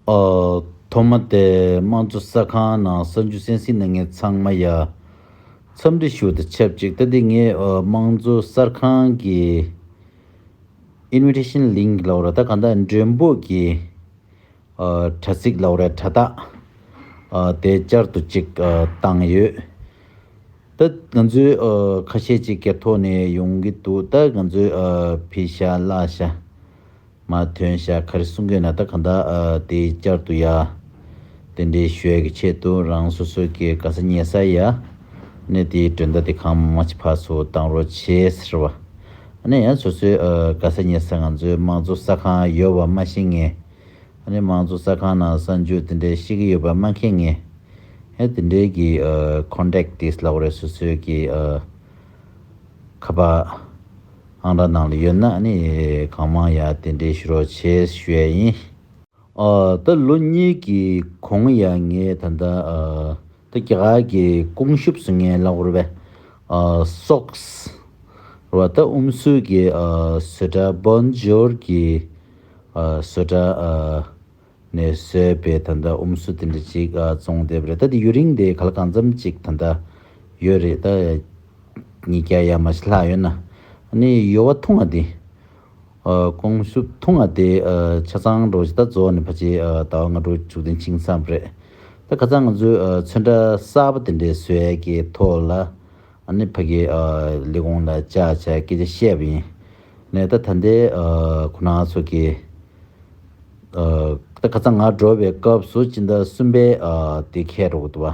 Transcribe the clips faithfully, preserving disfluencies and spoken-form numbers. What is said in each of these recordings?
ཨ། ཐོག་མ་དེ་དམངས་གཙོ་གསར་ཁང་ནང་གསར་འཇུག་གསན་གཟིགས་གནང་མཁན་ཚང་མ་ཡ་འཚམས་འདྲི་ཞུ་དང་ཆབས་ཅིག་ད་འདི་ངས་ཨ་དམངས་གཙོ་གསར་ཁང་གི་invitation link ལབ་ར་ད་ག་ད་མགྲོན་འབོད་ཀྱི་ཨ་དྲ་ཚིགས་ལབ་ར་དྲ་ཐག་ཨ་དེ་བསྐྱར་དུ་ཅིག་ཨ་བཏང་ཡོད། ད་ང་ཚོའི་ཨ་ཁ་ཤས་ཅིག་གི་ཐོག་ནས་ཡོང་གི་འདུག་ད་ང་ཚོའི་ཨ་ཕི་ཤ་ལ་ཤ། མ་ཐོན་ཤག་ག་རེ་གསུང་གི་ཡོད་ན་ད་གང་ལྟར་ཨ་དེ་བསྐྱར་དུ་ཡ། དེ་འདྲའི་ཞུ་ཡ་གི་ཆེད་དུ་རང་སོ་སོ་གི་ག་ས་ཉེ་ས་ཡ། ནས་དེའི་མགྲོན་བརྡ་དེ་གང་མང་ཅིག་ཕར་ཚུར་བཏང་རོགས་བྱེད་ཟེར་བ། ཨ་ནི་ཡང་སོ་སོའི་ཨ་ག་ས་ཉེ་ས་ང་ཚོའི་དམངས་གཙོ་གསར་ཁང་ཡོད་པ་མ་ཤེས་མཁན། ཨ་ནི་དམངས་གཙོ་གསར་ཁང་ནང་གསར་འཇུག་དེ་འདྲའི་ཤེས་ཀྱི་ཡོད་པ་མ་མཁྱེན་མཁན། ཨེ་དེ་འདྲའི་གི་ཨ་contact དེ་ལབ་རེད་སོ་སོའི་གི་ཨ། ཁ་པར་ཨང་གྲངས་ནང་ལ་ཡོད་ན་ཨ་ནི་གང་མང་ཡ་དེ་འདྲའི་ཞུ་རོགས་བྱེད་ཞུ་ཡ་ཡིན། ཨ་ད་ལོ་གཉིས་ཀྱི་གོང་ཡ་ངས་ད་ལྟ་ཨ་ད་རྒྱ་གར་གྱི་ཀུང་ཤུབ་སུ་ངས་ལབ་དགོས་རེད་པས། ཨ་སོགས་རེད་བ། ད་ཨུམ་སུ་གི་ཨ་བཟོ་གྲྭ་བོན་ཇོར་གྱི་ཨ་བཟོ་གྲྭ་ཨ། ནས་བཟོས་པའི་ད་ལྟ་ཨུམ་སུ་དེ་འདྲ་ཅིག་ཨ་བཙོང་བསྡད་པ་རེད། ད་དེ་ཡུ་རིང་དེ་ག་ལ་གང་འཚམ་ཅིག་ད་ལྟ་ཡོད་རེད། ད་ཉིས་བརྒྱ་ཡར་མར་ཞིག་ལྷག་ཡོད་ན། ཨ་ནི་ཡོལ་བ་འཐུང་བ་དེ་ཨ་ཀུང་ཤུབ་འཐུང་བ་དེ་ཨ་ཆ་ཚང་འགྲོ་ཞིག་ད་རྫོགས་ནས་ཕལ་ཆེར་ཨ་ཟླ་བ་ལྔ་དྲུག་མཇུག་སྟོན་ཕྱིན་ཚར་བ་རེད། ད་ཁ་སང་ང་ཚོས་ཨ་ཚོན་ཁྲ་གསར་པ་དེ་འདྲའི་བཟོ་ཡས་ཀྱི་ཐོག་ལ། ཨ་ནི་ཕ་གི་ཨ་ལས་ཁུངས་ལ་བཅར་བྱས་སྐད་ཆ་བཤད་པ་ཡིན། ནས་ད་ད་ལྟའི་ཨ་ཁོ་རང་ཚོ་གི་ཨ་ད་ཁ་སང་ང་འགྲོ་བའི་སྐབས་སུ་སྤྱི་ཟླ་གསུམ་པའི་ཨ་དེ་འཁེལ་འགྲོ་གི་འདུག་བ།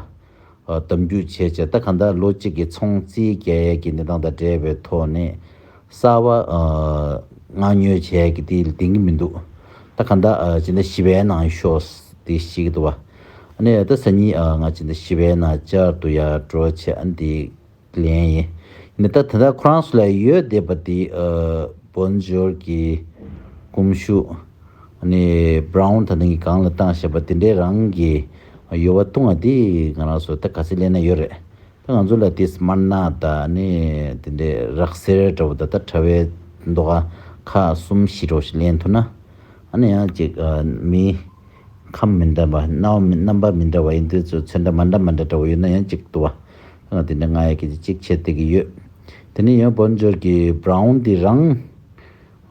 ཨ་གདམ་རྒྱུད་བྱས་བྱས་ད་གང་ལྟར་ལོ་གཅིག་གི་ཚོང་རྩིས་རྒྱག་ཡས་ཀྱི་གནས་སྟངས་དང་འབྲེལ་བའི་ཐོག་ནས་གསར་བ་ཨ་མངགས་ཉོ་བྱས་ཀྱི་དེ་ལ་ལྡིང་གི་མི་འདུག་ད་གང་ལྟར་ཨ་སྤྱི་ཟླ་བཞི་པའི་ནང་ཤོག་དེ་ཤེས་ཀྱི་འདུག་བ། ཨ་ནི་ད་སང་ཉིན་ཨ་ང་སྤྱི་ཟླ་བཞི་པའི་ནང་བསྐྱར་དུ་ཡར་འགྲོ་བྱས་ཨ་ནི་དེ། ལན་ཡིན། ནི་ད་ད་ལྟ་ཁོ་རང་ཚོ་ལ་ཡོད་བསྡད་པ་དེ་ཨ་བོན་ཇོར་གྱི་ཀུང་ཤུ། ནི་བྷ་རའུན་ད་ནི་གང་ལ་བཏང་བཞག་པ་དེ་འདྲའི་རང་གི་ཡོལ་བ་བཏུང་བ་དེ་ང་རང་ཚོ་ད་ག་ཚོད་ལེན་ན་ཡོད་རེད། ད་ང་ཚོ་ལ་དེ་སྨར་ནག་དང་ནི་དེ་འདྲའི་རག་སེར་འདྲ་བོ་ད་ད་དྲ་བའི་མདོ་ཁ་ཁག་གསུམ་བཞི་འདྲ་བོ་ཞིག་ལེན་ཐུབ་ན། ཨ་ནི་ཡང་ཅིག་ཨ་མི་ཁམས་མི་འདྲ་བ་རྣམ་རྣམ་པ་མི་འདྲ་བ་ཡིན་དུས་ཚོད་ཚོན་ཁྲ་མ་འདྲ་མ་འདྲ་འདྲ་བོ་ཡོད་ན་ཡང་ཅིག་ཏུ་བ། ང་དེ་འདྲ་ང་ཡ་གི་ཅིག་བྱེད་བསྡད་ཀྱི་ཡོད། དེ་ནས་ཡང་བོན་ཇོར་གྱི་བྷ་རའུན་དེ་རང་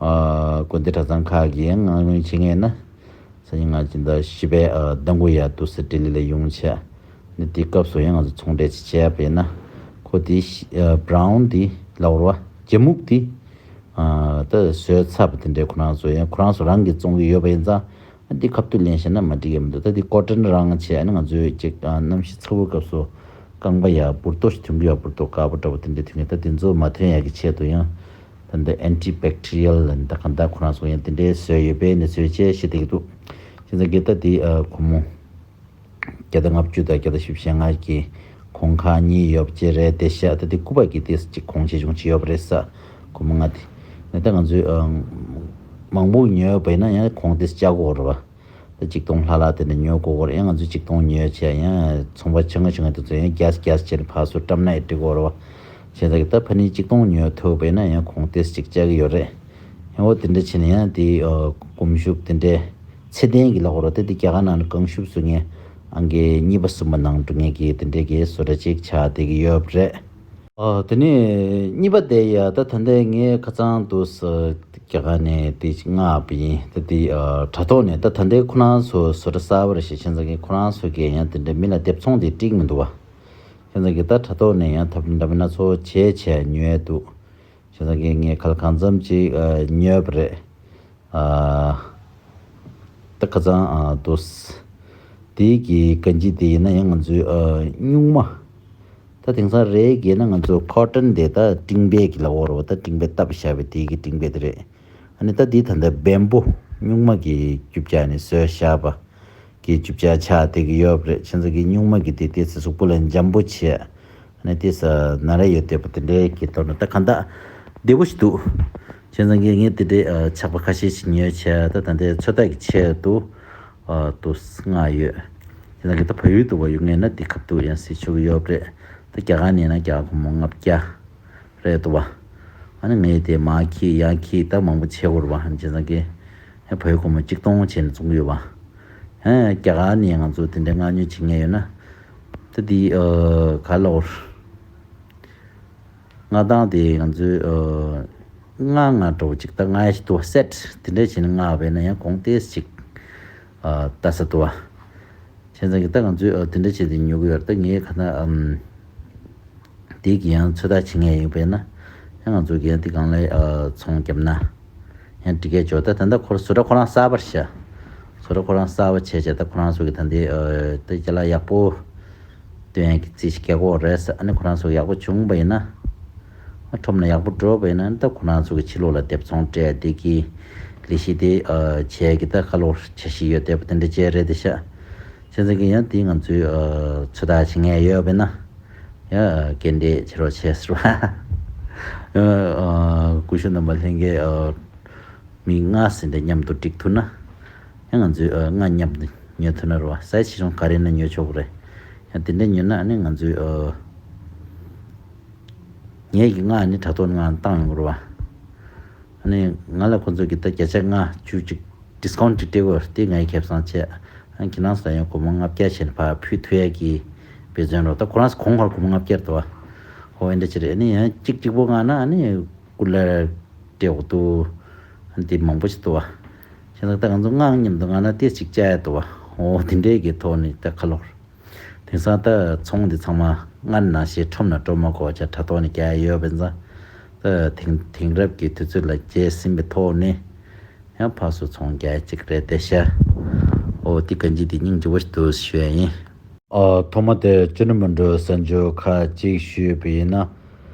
ཨ་དགོན་སྡེ་གྲྭ་ཚང་ཁག་གིས་ཡང་མངགས་ཉོ་བྱེད་མཁན་ན། སང་ཉིན་ང་ཅིག་ད་བཞི་པའི་ཨ་ཟླ་མགོ་ཡ་དུ་སི་ལྡི་ལི་ལ་ཡོང་བྱས། ནི་དེ་སྐབས་སུ་ཡང་ང་ཚོ་ཚོང་འབྲེལ་ཅིག་བྱས་པ་ཡིན་ན། ཁོ་དེ་ཨ་བྷ་རའུན་དེ་ལབ་རོ་བ་ཇ་སྨུག་དེ། ཨ་ད་བཟོས་ཚར་བ་དེ་འདྲའི་ཁོ་རང་ཚོ་ཡང་ཁོ་རང་ཚོ་རང་གིས་བཙོང་གི་ཡོད་པ་ཡིན་ཙང་། འདི་ཁ་ཐུག་ལེན་ཤེས་ན་མ་འགྲིག་གི་མི་འདུག་ད་འདི་ཀོ་ཊོན་རང་བྱས་ཨ་ནི་ང་ཚོའི་ཅིག་ཨ་གནམ་གཤིས་ཚ་བོའི་སྐབས་སུ་རྐང་པ་ཡ་འབུར་ཏོ་ཞིག་ཐོན་གི་ཡོད། འབུར་ཏོ་དཀར་པོ་འདྲ་པོ་དེ་འདྲ་ཐོན་གི། ད་དེ་ཚོ་མ་ཐོན་ཡག་གི་ཆེད་དུ་ཡང་ད་འདི་ཨན་ཊི་བེག་ཊི་རི་ཡལ་ལ་ད་ག་ད་ཁོ་རང་ཚོ་ཡང་དེ་འདྲའི་བཟོས་ཡོད་པའི་གནས་ཚུལ་བཅས་ཤེས་བསྡད་ཀྱི་འདུག་བྱས་ཙང་གི་ད་འདི་ཨ་སྒོར་མོ་བརྒྱ་དང་ལྔ་བཅུ་དང་བརྒྱ་དང་བཞི་བཅུ་ཞེ་ལྔ་གི་གོང་ཁ་གཉིས་ཡོད་པ་བཅས་རེད་དེ་ཤག་ད་འདི་སྐུ་པར་གྱི་ཏིས་ཅིག་གོང་ཆེ་ཆུང་ཆེ་ཡོད་པ་རེད་ས། སྒོར་མོ་ལྔ་དེ། ད་ང་ཚོས་ཨ་མང་པོ་ཉོས་པ་ཡིན་ན་ཡང་གོང་ཏིས་བཅག་དགོས་རེད་བ། ད་ཆིག་སྟོང་ལྷག་ལྷག་དེ་འདྲ་ཉོ་དགོས་ཀྱི་རེད། ཡང་ང་ཚོས་ཆིག་སྟོང་ཉོས་བྱས་ཡང་ཚོང་པ་ཆུང་ངུ་ཆུང་ངུ་དེ་ཚོ་ཡང་རྒྱས་རྒྱས་བྱས་ནས་ཕར་ཚུར་བཀྲམ་ན་ཡང་འགྲིག་གི་རེད་བ། བྱས་ཙང་གི་ད་ཕ་ནི་ཆིག་སྟོང་ཉོ་ཐུབ་པ་ཡིན་ན་ཡང་གོང་ཏོག་ཙམ་ཅིག་བཅག་གི་ཡོད་རེད། ཡང་འོ་དེ་འདྲ་བྱས་ནས་ཡང་དེ་ཨ་སྒོར་མོ་ཤུགས་དེ་འདྲའི་ཚད་ལྡན་གྱི་ལབ་དགོས་རེད། དེ་དེ་རྒྱ་གར་ནང་ལ་གོང་ཤུགས་སུ་ངས་ཨང་ཀི་གཉིས་པ་གསུམ་པ་ནང་འགྲོ་མཁན་གྱི་དེ་འདྲའི་གི་བཟོ་གྲྭ་ཅིག་ཆགས་བསྡད་ཀྱི་ཡོད་རེད། ཨ་དེ་ནས་གཉིས་པ་དེ་ཡ་ད་ད་ལྟའི་ངས་ཁ་སང་དུས་སུ་རྒྱ་གར་ནས་དེ་ཅིག་མངགས་པ་ཡིན། ད་དེ་ཨ་དྲ་ཐོག་ནས་ད་ད་ལྟའི་ཁོ་རང་ཚོ་བཟོ་གྲྭ་གསར་པ་རེད་ཤག་བྱས་ཙང་གི་ཁོ་རང་ཚོ་གིས་ཡང་དེ་འདྲ་མི་ལ་སྡེབ་ཚོང་དེ་སྤྲད་མི་འདུག་བ། བྱས་ཙང་གི་ད་དྲ་ཐོག་ནས་ཡང་ཐབས་ལམ་འདྲ་མིན་སྣ་ཚོགས་བྱས་བྱས་ཉོས་འདུག་བྱས་ཙང་གི་ངས་ག་ལ་གང་འཚམ་ཅིག་ཨ་ཉོས་པ་རེད། ཨ་ད་ཁ་སང་ཨ་དུས་དེའི་གི་གང་ཅི་དེ་ཡིན་ན་ཡང་ང་ཚོའི་ཨ་སྨྱུག་མ། ད་དེང་སང་རེད་གི་ན་ང་ཚོ་ཁོ་ཊོན་དེ་ད་སྤྲིན་པའི་གི་ལབ་དགོས་རེད་བ། ད་སྤྲིན་པའི་བཏབ་བཞག་པའི་དེའི་གི་སྤྲིན་པའི་དེ་རེད། ཨ་ནི་ད་འདི་ད་ལྟ་བེམ་པོ་སྨྱུག་མ་གི་རྒྱུ་ཆ་ནས་བཟོས་བཞག་པ་གི་རྒྱུ་ཆ་ཆགས་བསྡད་ཀྱི་ཡོད་པ་རེད། བྱས་ཙང་གི་སྨྱུག་མ་གི་དེ་ཏོག་ཙམ་གཟུགས་པོ་ལ་འཇམ་པོ་བྱས། ཨ་ནི་ཏོག་ཙམ་ན་རེ་ཡོད་བསྡད་པ་དེ་འདྲའི་གི་ཐོག་ནས་ད་གང་ལྟར་བདེ་པོ་ཞིག་འདུག་བྱས་ཙང་གི་ངས་དེ་འདྲའི་ཨ་ཆག་པ་ཁ་ཤས་ཤིག་ཉོས་བྱས་ད་ད་ལྟའི་ཚོད་ལྟ་གི་ཆེད་དུ་ཨ་ཏོག་ཙམ་མངགས་ཡོད། བྱས་ཙང་གི་ད་བལ་ཡུལ་དུ་བ་ཡོང་ངེས་ན་དེ་ཁ་ཐུག་ཡང་གཟིགས་ཆོག་གི་ཡོད་པ་རེད། ད་རྒྱ་གར་ནས་ན་རྒྱ་གར་སྒོར་མོ་ལྔ་བརྒྱ། རེད་འདུག་བ། ཨ་ནི་ངས་དེ་མར་ཁྱེར་ཡར་ཁྱེར་ད་མང་པོ་བྱེད་དགོས་རེད་བ། ཨ་ནི་བྱས་ཙང་གི་ཡང་བལ་ཡུལ་སྒོར་མོ་གཅིག་སྟོང་བྱས་ནས་བཙོང་གི་ཡོད་བ། ཨ། རྒྱ་གར་ནས་ང་ཚོ་དེ་འདྲའི་མངགས་ཉོ་བྱེད་མཁན་ཡོད་ན། ད་དེ་ཨ་ག་ལོར། མངགས་སྟངས་དེ་ང་ཚོས་ཨ་ལྔ་ལྔ་འདྲ་བོ་ཅིག་ད་ལྔ་ཡ་ཞིག་འདུག་བ། སེ་ཊི་དེ་འདྲ་བྱས་ནས་མངགས་པ་ཡིན་ན་ཡང་གོང་ཏོག་ཙམ་ཅིག་ཨ་ལྟ་ས་འདུག་བ། བྱས་ཙང་གི་ད་ང་ཚོས་ཨ་དེ་འདྲ་བྱས་ཏེ་ཉོ་གི་ཡོད་རེད། ད་ངས་ག་ན་ཨམ། དེ་གི་ཡང་ཚོད་ལྟ་བྱེད་མཁན་ཡིན་པས་ན། ཡང་ང་ཚོ་གི་ཡང་དེ་སྒང་ལ་ཨ་ཚོང་བརྒྱབ་ན་ཡང་འགྲིག་གས་ཅོག་ད་ད་ལྟ་ཁོ་བཟོ་གྲྭ་ཁོ་རང་གསར་པར་བཞག་བཟོ་གྲྭ་ཁོ་རང་གསར་པ་བྱས་བྱས། ད་ཁོ་རང་ཚོ་གི་ད་འདི་ཨ་ད་ཅ་ལག་ཡག་པོ་སྟོན་ཡག་གི་རྩིས་ཤིག་རྒྱག་གི་ཡོད་རེད་ཟེར། ཨ་ནི་ཁོ་རང་ཚོ་ཡག་པོ་བྱུང་པ་ཡིན་ན། ཨ་ཁྲོམ་ན་ཡག་པོ་འགྲོ་བ་ཡིན་ན། ད་ཁོ་རང་ཚོ་གི་ཕྱི་ལོགས་ལ་སྡེབ་ཚོང་སྤྲད་བསྡད་ཀྱི་ལས་གཞི་དེ་ཨ་བྱས་ཀྱི་ད་ཁ་ལོར་འཆར་གཞི་ཡོད་བསྡད་པ་དེ་འདྲ་བྱས་རེད་དེ་ཤག་བྱས་ཙང་གི་ཡང་དེ་ང་ཚོས་ཨ་ཚོད་ལྟ་བྱེད་མཁན་ཡོད་པས་ན། ཡང་སྐད་འབོད་བྱེད་རོགས་བྱས་ཟེར་བ། ཡང་ཨ་སྐུ་ཞབས་རྣམ་པ་ལྷན་རྒྱས་ཨ་མི་ལྔ་ཟིན་ཏེ་མཉམ་དུ་འགྲིག་ཐུབ་ན། ཡང་ང་ཚོས་ཨ་ལྔ་མཉམ་དུ་ཉོ་ཐུབ་ན་རེད་བ། སའི་ཛི་ཆེ་ཆུང་ག་རེ་ཡིན་ན་ཉོ་ཆོག་གི་རེད། ཡང་དེ་འདྲ་ཉོས་ན་ཨ་ནི་ང་ཚོས་ཨ་ངེད་ཀྱི་ལྔ་ནི་དྲ་ཐོག་ནང་བཏང་ཡོང་གི་རེད་བ། ཨ་ནི་ང་ལ་ཁོ་ཚོ་གིས་ད་བརྒྱ་ཆ་ལྔ་བཅུ་ཅིག་ཌི་སི་ཀའུན་ཊི་ཅིག་སྤྲད་དགོས་རེད། དེ་ངས་ཁེ་བཟང་བྱས། ཨ་ནི་ཁྱེད་རང་ཚོ་ལ་ཡང་སྒོར་མོ་ལྔ་བརྒྱ་བྱས་ནས་ཕར་ཕུལ་ཐུབ་ཡས་ཀྱི་འབད་བརྩོན་རོགས། ད་ཁོ་རང་ཚོ་གོང་ཁར་སྒོར་མོ་ལྔ་བརྒྱ་རེད་དོ། ཨོ་འདྲ་ཅིག་རེད། ཨ་ནི་ཡང་གཅིག་གཅིག་པོ་མངགས་ན་ཨ་ནི་སྐུ་ལ་སྤྲད་དགོས་འདུག་ཨ་ནི་དེ་མང་པོ་ཞིག་འདུག་བ། བྱས་ཙང་ད་ང་ཚོ་ལྔ་མཉམ་དུ་མངགས་ན་ཏོག་ཙམ་ཅིག་བཅག་ཡས་འདུག་བ། ཨོ་དེ་འདྲའི་གི་ཐོག་ནས་ད་ཁ་ལོར། དེང་སང་ད་ཚོང་འདི་ཚང་མ་སྔར་ནང་བཞིན་ཁྲོམ་ན་འགྲོ་མ་དགོས་པ་བྱས་དྲ་ཐོག་ནས་རྒྱག་ཡས་ཡོད་པ་ཡིན་ཙང་། ད་དེང་དེང་རབས་ཀྱི་དུས་ཚོད་ལ་བརྗེས་ཟིན་པའི་ཐོག་ནས་ཡང་ཕར་ཚུར་ཚོང་རྒྱག་ཡས་ཅིག་རེད་བསྡད་ཤག་ཨོ་དེ་གང་ཅི་དེ་སྙིང་རྗེ་པོ་ཞིག་འདུག་ཞུ་ཡས་ཡིན། ཨ་ཐོག་མ་དེ་ཅོ་ནི་མོན་གྲོ་གསར་འགྱུར་ཁག་ཅིག་ཞུས་པ་ཡིན་ན།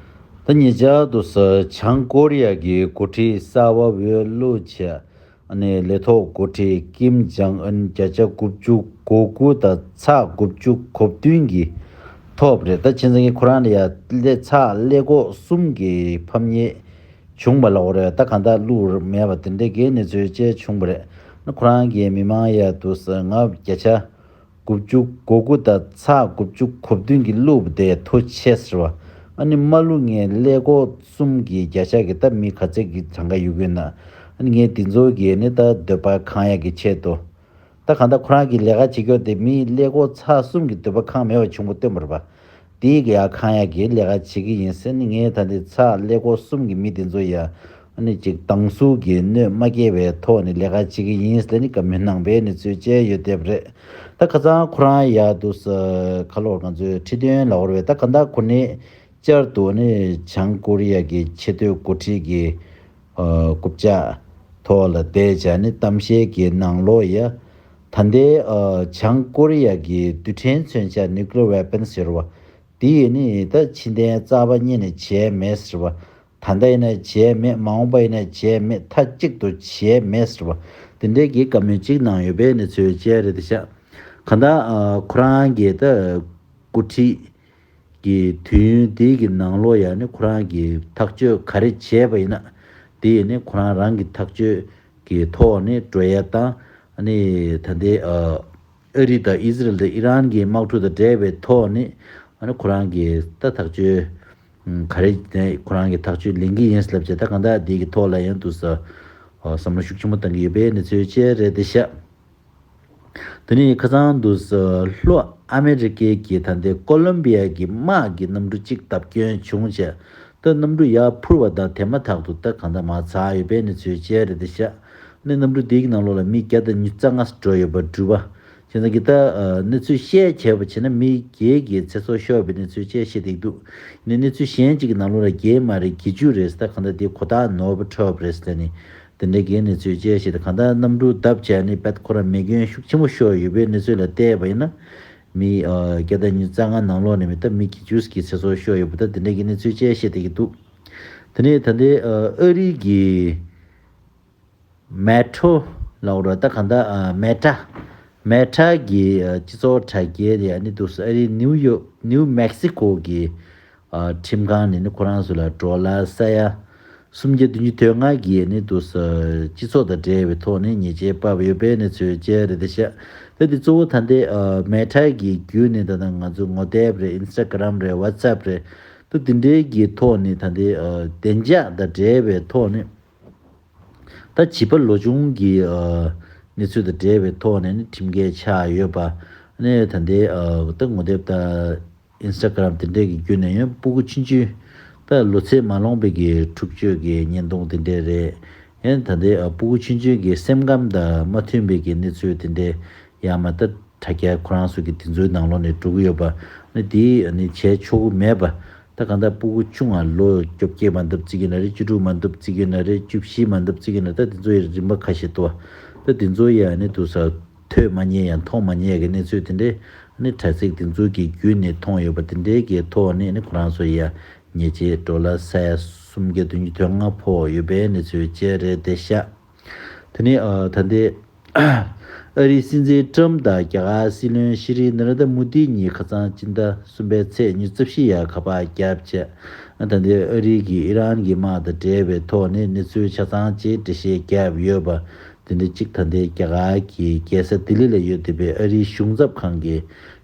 ད་ཉེ་ཆར་དུ་ས་བྱང་ཀོ་རི་ཡ་གི་འགོ་ཁྲིད་གསར་པ་འོས་བླུགས་བྱས། ཨ་ནི་ལས་ཐོག་འགོ་ཁྲིད་ཀིམ་ཇང་ཨུན་བརྒྱ་ཆ་དགུ་བཅུ་གོ་དགུ་དང་ཚེག་དགུ་བཅུ་གོ་བདུན་གྱིས་ཐོབ་རེད། ད་བྱས་ཙང་གི་ཁོ་རང་ལ་ཡ་ཀླད་ཚེག་ཀླད་ཀོར་གསུམ་གྱི་ཕམ་ཉེས་བྱུང་བ་ལབ་དགོས་རེད། ད་གང་ལྟར་བླུགས་མེད་པ་དེ་འདྲའི་གི་གནས་ཚུལ་བཅས་བྱུང་བ་རེད། ཨ་ནི་ཁོ་རང་གིས་མི་མང་ཡ་དུ་ས་ང་བརྒྱ་ཆ་དགུ་བཅུ་གོ་དགུ་དང་ཚེག་དགུ་བཅུ་གོ་བདུན་གྱི་བླུགས་པ་དེ་ཐོ་ཆད་ཟེར་བ། ཨ་ནི་མ་བླུགས་ངས་ཀླད་ཀོར་གསུམ་གྱི་བརྒྱ་ཆ་གི་ད་མི་ག་ཚད་ཀྱི་གྲངས་ཀ་ཡོད་གི་ན། ཨ་ནི་ངས་འདི་ཚོ་གི་ནི་ད་འདོད་པ་ཁེངས་ཡག་གི་ཆེད་དུ། ད་གང་ལྟར་ཁོ་རང་གི་ལས་ཀ་བྱེད་རྒྱུ་དེ་མི་ཀླད་ཀོར་ཚེག་གསུམ་གྱི་འདོད་པ་ཁེངས་མེད་པ་བྱུང་བ་སྟོན་པ་རེད་པ། དེའི་གི་ཡ་ཁེངས་ཡག་གི་ལས་ཀ་བྱེད་ཀྱི་ཡིན་ཟེར་ནི། ངས་ད་འདི་ཚེག་ཀླད་ཀོར་གསུམ་གྱི་མི་དེ་ཚོ་ཡ། ཨ་ནི་ཅིག་སྡང་ཟུག་གི་གནོད་མ་སྐྱེལ་བའི་ཐོག་ནས་ལས་ཀ་བྱེད་ཀྱི་ཡིན་ཟེར་ནི་བཀའ་མོལ་གནང་པའི་གནས་ཚུལ་བཅས་ཡོད་བསྡད་པ་རེད། ད་ཁ་སང་ཁོ་རང་ཡ་དུ་ས་ཁ་ལོར་ང་ཚོའི་ཁྲི་འདོན་ལབ་དགོས་རེད་པས། ད་གང་ལྟར་ཁོ་ནི་བསྐྱར་དུ་ནི་བྱང་ཀོ་རི་ཡ་གི་ཆེས་མཐོའི་འགོ་ཁྲིད་ཀྱི་ཨ་རྐུབ་བཀྱག་ཐོག་ལ་བསྡད་བྱས་ནི་གཏམ་བཤད་ཀྱི་ནང་ལོགས་ཡ། ད་ལྟའི་ཨ་བྱང་ཀོ་རི་ཡ་གི་རྡུལ་ཕྲན་མཚོན་ཆ་nuclear weapons ཟེར་བ་དེ་ཡིས་ནི་ད་ཕྱི་ནས་རྩ་བ་ཉིད་ནས་བྱས་མེད་ཟེར་བ། ད་ལྟ་ཡིན་ན་བྱས་མེད། མ་འོངས་པ་ཡིན་ན་བྱས་མེད། མཐའ་གཅིག་ཏུ་བྱས་མེད་ཟེར་བ་དེ་འདྲའི་གི་བཀའ་མོལ་གཅིག་གནང་ཡོད་པའི་གནས་ཚུལ་བཅས་རེད་དེ་ཤག་གང་ལྟར་ཨ་ཁོ་རང་གིས་ད་འགོ་ཁྲིད་ཀྱི་དུས་ཡུན་དེའི་གི་ནང་ལོགས་ཡ་ནི་ཁོ་རང་གིས་ཐག་གཅོད་ག་རེ་བྱས་པ་ཡིན་ན། དེ་ཡིས་ནི་ཁོ་རང་རང་གི་ཐག་གཅོད་ཀྱི་ཐོག་ནས་འགྲོ་ཡ་དང་། ཨ་ནི་ད་ལྟའི་ཨ་ཨ་རི་དང་ཨི་ཟི་རལ་དང་ཨི་རན་གྱི་དམག་འཁྲུག་དང་འབྲེལ་བའི་ཐོག་ནས། ཨ་ནི་ཁོ་རང་གིས་ད་ཐག་གཅོད་ཨ་ག་རེ་ནས་ཁོ་རང་གིས་ཐག་གཅོད་ལེན་གྱི་ཡིན་ལབ་བྱས། ད་གང་ལྟར་འདི་གི་ཐོག་ལ་ཡང་དུ་ས་ཨ་བསམ་བློ་ཤུགས་ཆེན་པོ་བཏང་གི་ཡོད་པའི་གནས་ཚུལ་བཅས་རེད་དེ་ཤག་དེ་ནས་ཁ་སང་དུ་ས་ལྷོ་ཨ་མེ་རི་ཀའི་གི་ད་ལྟའི་ཀོ་ལོམ་བི་ཡ་གི་དམག་གི་གནམ་གྲུ་གཅིག་བརྡབ་སྐྱོན་བྱུང་བྱས། ད་གནམ་གྲུ་ཡར་འཕུར་བ་དང་དེ་མ་ཐག་ཏུ་ད་གང་ལྟར་མར་ཚར་ཡོད་པའི་གནས་ཚུལ་བཅས་རེད་དེ་ཤག་ནི་གནམ་གྲུ་དེའི་གི་ནང་ལོགས་ལ་མི་བརྒྱ་དང་ཉི་ཤུ་རྩ་ལྔ་འགྲོ་ཡོད་པ་འགྲུལ་པ། བྱས་ཙང་གི་ད་ཨ་གནས་ཚུལ་བཤད་བྱས་པ་བྱས་ན་མི་བརྒྱད་ཀྱི་ཚེ་སྲོག་ཤོར་བའི་གནས་ཚུལ་བཅས་བཤད་བསྡད་ཀྱི་འདུག་ནི་གནས་ཚུལ་གཞན་གཅིག་གི་ནང་ལོགས་ལ་བརྒྱད་མ་རེད་བརྒྱད་ཅུ་རེད་ཟེར། ད་གང་ལྟར་དེ་གོ་རྟོགས་ནོར་བ་འཕྲོད་པ་རེད་ཟེར་ནི། དེ་འདྲའི་གི་གནས་ཚུལ་བཅས་བཤད་དེ། གང་ལྟར་གནམ་གྲུ་བརྡབས་བྱས་ནི་དཔེ་ཁོ་རང་མེ་སྐྱོན་ཤུགས་ཆེན་པོ་ཤོར་ཡོད་པའི་གནས་ཚུལ་ལ་བལྟས་པ་ཡིན་ན། མི་ཨ་བརྒྱ་དང་ཉི་ཤུ་རྩ་ལྔ་ནང་ལོགས་ནས་མི་ད་མི་བརྒྱད་ཅུ་གི་ཚེ་སྲོག་ཤོར་ཡོད་པ་ད་དེ་འདྲའི་གི་གནས་ཚུལ་བཅས་བཤད་བསྡད་ཀྱི་འདུག་དེ་ནས་ད་ལྟའི་ཨ་ཨ་རི་གི་མེ་ཊོ་ལབ་དགོས་རེད། ད་གང་ལྟར་ཨ་མེ་ཊ། མེ་ཊ་གི་ཨ་སྤྱི་ཚོགས་དྲ་རྒྱའི་དེ་ཨ་ནི་འདུག་ས་ཨ་རིའི་ནིའུ་ཡོག་ནིའུ་མེག་སི་ཀོ་གི་ཨ་ཁྲིམས་ཁང་ནས་ནི་ཁོ་རང་ཚོ་ལ་ཌོ་ལར་ས་ཡ་སུམ་བརྒྱ་བདུན་ཅུ་དོན་ལྔ་གི་ནི་འདུག་ས་སྤྱི་ཚོགས་དང་འབྲེལ་བའི་ཐོག་ནས་ཉེས་ཆད་བབས་ཡོད་པའི་གནས་ཚུལ་བཅས་རེད་དེ་ཤག་ད་འདི་གཙོ་བོ་ད་ལྟའི་ཨ་མེ་ཊ་གི་བརྒྱུད་ནས་ད་ལྟ་ང་ཚོ་ངོ་དེབ་རེད། ཨིན་སི་ཊ་གྷ་རམ་རེད། ཝ་ཊི་སེབ་རེད། ད་འདི་འདྲའི་གི་ཐོག་ནས་ད་ལྟའི་ཨ་བདེ་འཇགས་དང་འབྲེལ་བའི་ཐོག་ནས། ད་བྱིས་པ་ལོ་ཆུང་གི་ཨ་ གནས་ཚུལ་དང་འབྲེལ་བའི་ཐོག་ནས་ནི་ཁྲིམས་འགལ་ཆགས་ཡོད་པ། ནི་ད་ལྟའི་ད་ངོ་དེབ་དང་ཨིན་སི་ཊ་གྷི་རམ་དེ་འདྲས་ཀྱི་བརྒྱུད་ནས་ཡང་སྤུ་གུ་ཆུང་ཆུང་ད་ལོ་ཚད་མ་ལོངས་པའི་གི་འཁྲུག་སྤྱོད་ཀྱི་བརྙན་ཐུང་དེ་འདྲས་རེད། ཡང་ད་ལྟའི་སྤུ་གུ་ཆུང་ཆུང་གི་སེམས་ཁམས་དང་མ་མཐུན་པའི་གི་གནས་ཚུལ་དེ་འདྲས་ཡང་མ་ད་དྲ་རྒྱ་ཁོ་རང་ཚོ་གི་དེ་ཚོའི་ནང་ལོགས་ནས་འགྲོ་གི་ཡོད་པ། ནི་དེ་ནི་བྱས་ཆོག་གི་མེད་པ། ད་གང་ལྟར་སྤུ་གུ་ཆུང་བ་ལོ་བཅོ་བརྒྱད་མ་འདབ་བརྩི་གི་ན་རེད། བཅུ་དྲུག་མ་འདབ་བརྩི་གི་ན་རེད། བཅུ་བཞི་མ་འདབ་བརྩི་གི་ན་རེད། ད་དེ་ཚོ་ཡི་རིམ་པ་ཁ་ཤས་འདུག་བ། ད་དེ་ཚོ་ཡ་ནི་དུ་ས་ཐོས་མ་མྱོང་ཡང་མཐོང་མ་མྱོང་གི་གནས་ཚུལ་དེ་འདྲས་ནི་དྲ་ཚིགས་དེ་ཚོ་གི་བརྒྱུད་ནས་མཐོང་ཡོད་པ་དེ་འདྲས་ཀྱི་ཐོག་ནས་ནི་ཁོ་རང་ཚོ་ཡ་ཉེས་ཆད་ཌོ་ལར་ས་ཡ་སུམ་བརྒྱ་བདུན་ཅུ་དོན་ལྔ་ཕོག་ཡོད་པའི་གནས་ཚུལ་བཅས་རེད་དེ་ཤག་དེ་ནས་ཨ་ད་ལྟའི་ཨ་རིའི་སྲིད་འཛིན་ཀྲམ་དང་རྒྱ་གར་སྲིད་བློན་ཤི་རི་ན་ར་ད་མུ་དི་གཉིས་ཁ་སང་སྤྱི་ཟླ་གསུམ་པའི་ཚེས་ཉི་ཤུ་རྩ་བཞི་ཡར་ཁ་པར་བརྒྱབ་བྱས། ཨ་ད་ལྟའི་ཨ་རི་གིས་ཨི་རན་གྱི་དམག་དང་འབྲེལ་བའི་ཐོག་ནས་གནས་ཚུལ་ཆ་ཚང་ཅིག་འགྲེལ་བཤད་བརྒྱབ་ཡོད་པ། དེ་འདྲ་གཅིག་ད་ལྟའི་རྒྱ་གར་གྱི་རྒྱལ་ས་ལྡི་ལི་ལ་ཡོད་བསྡད་པའི་ཨ་རིའི་གཞུང་ཚབ་ཁང་གི་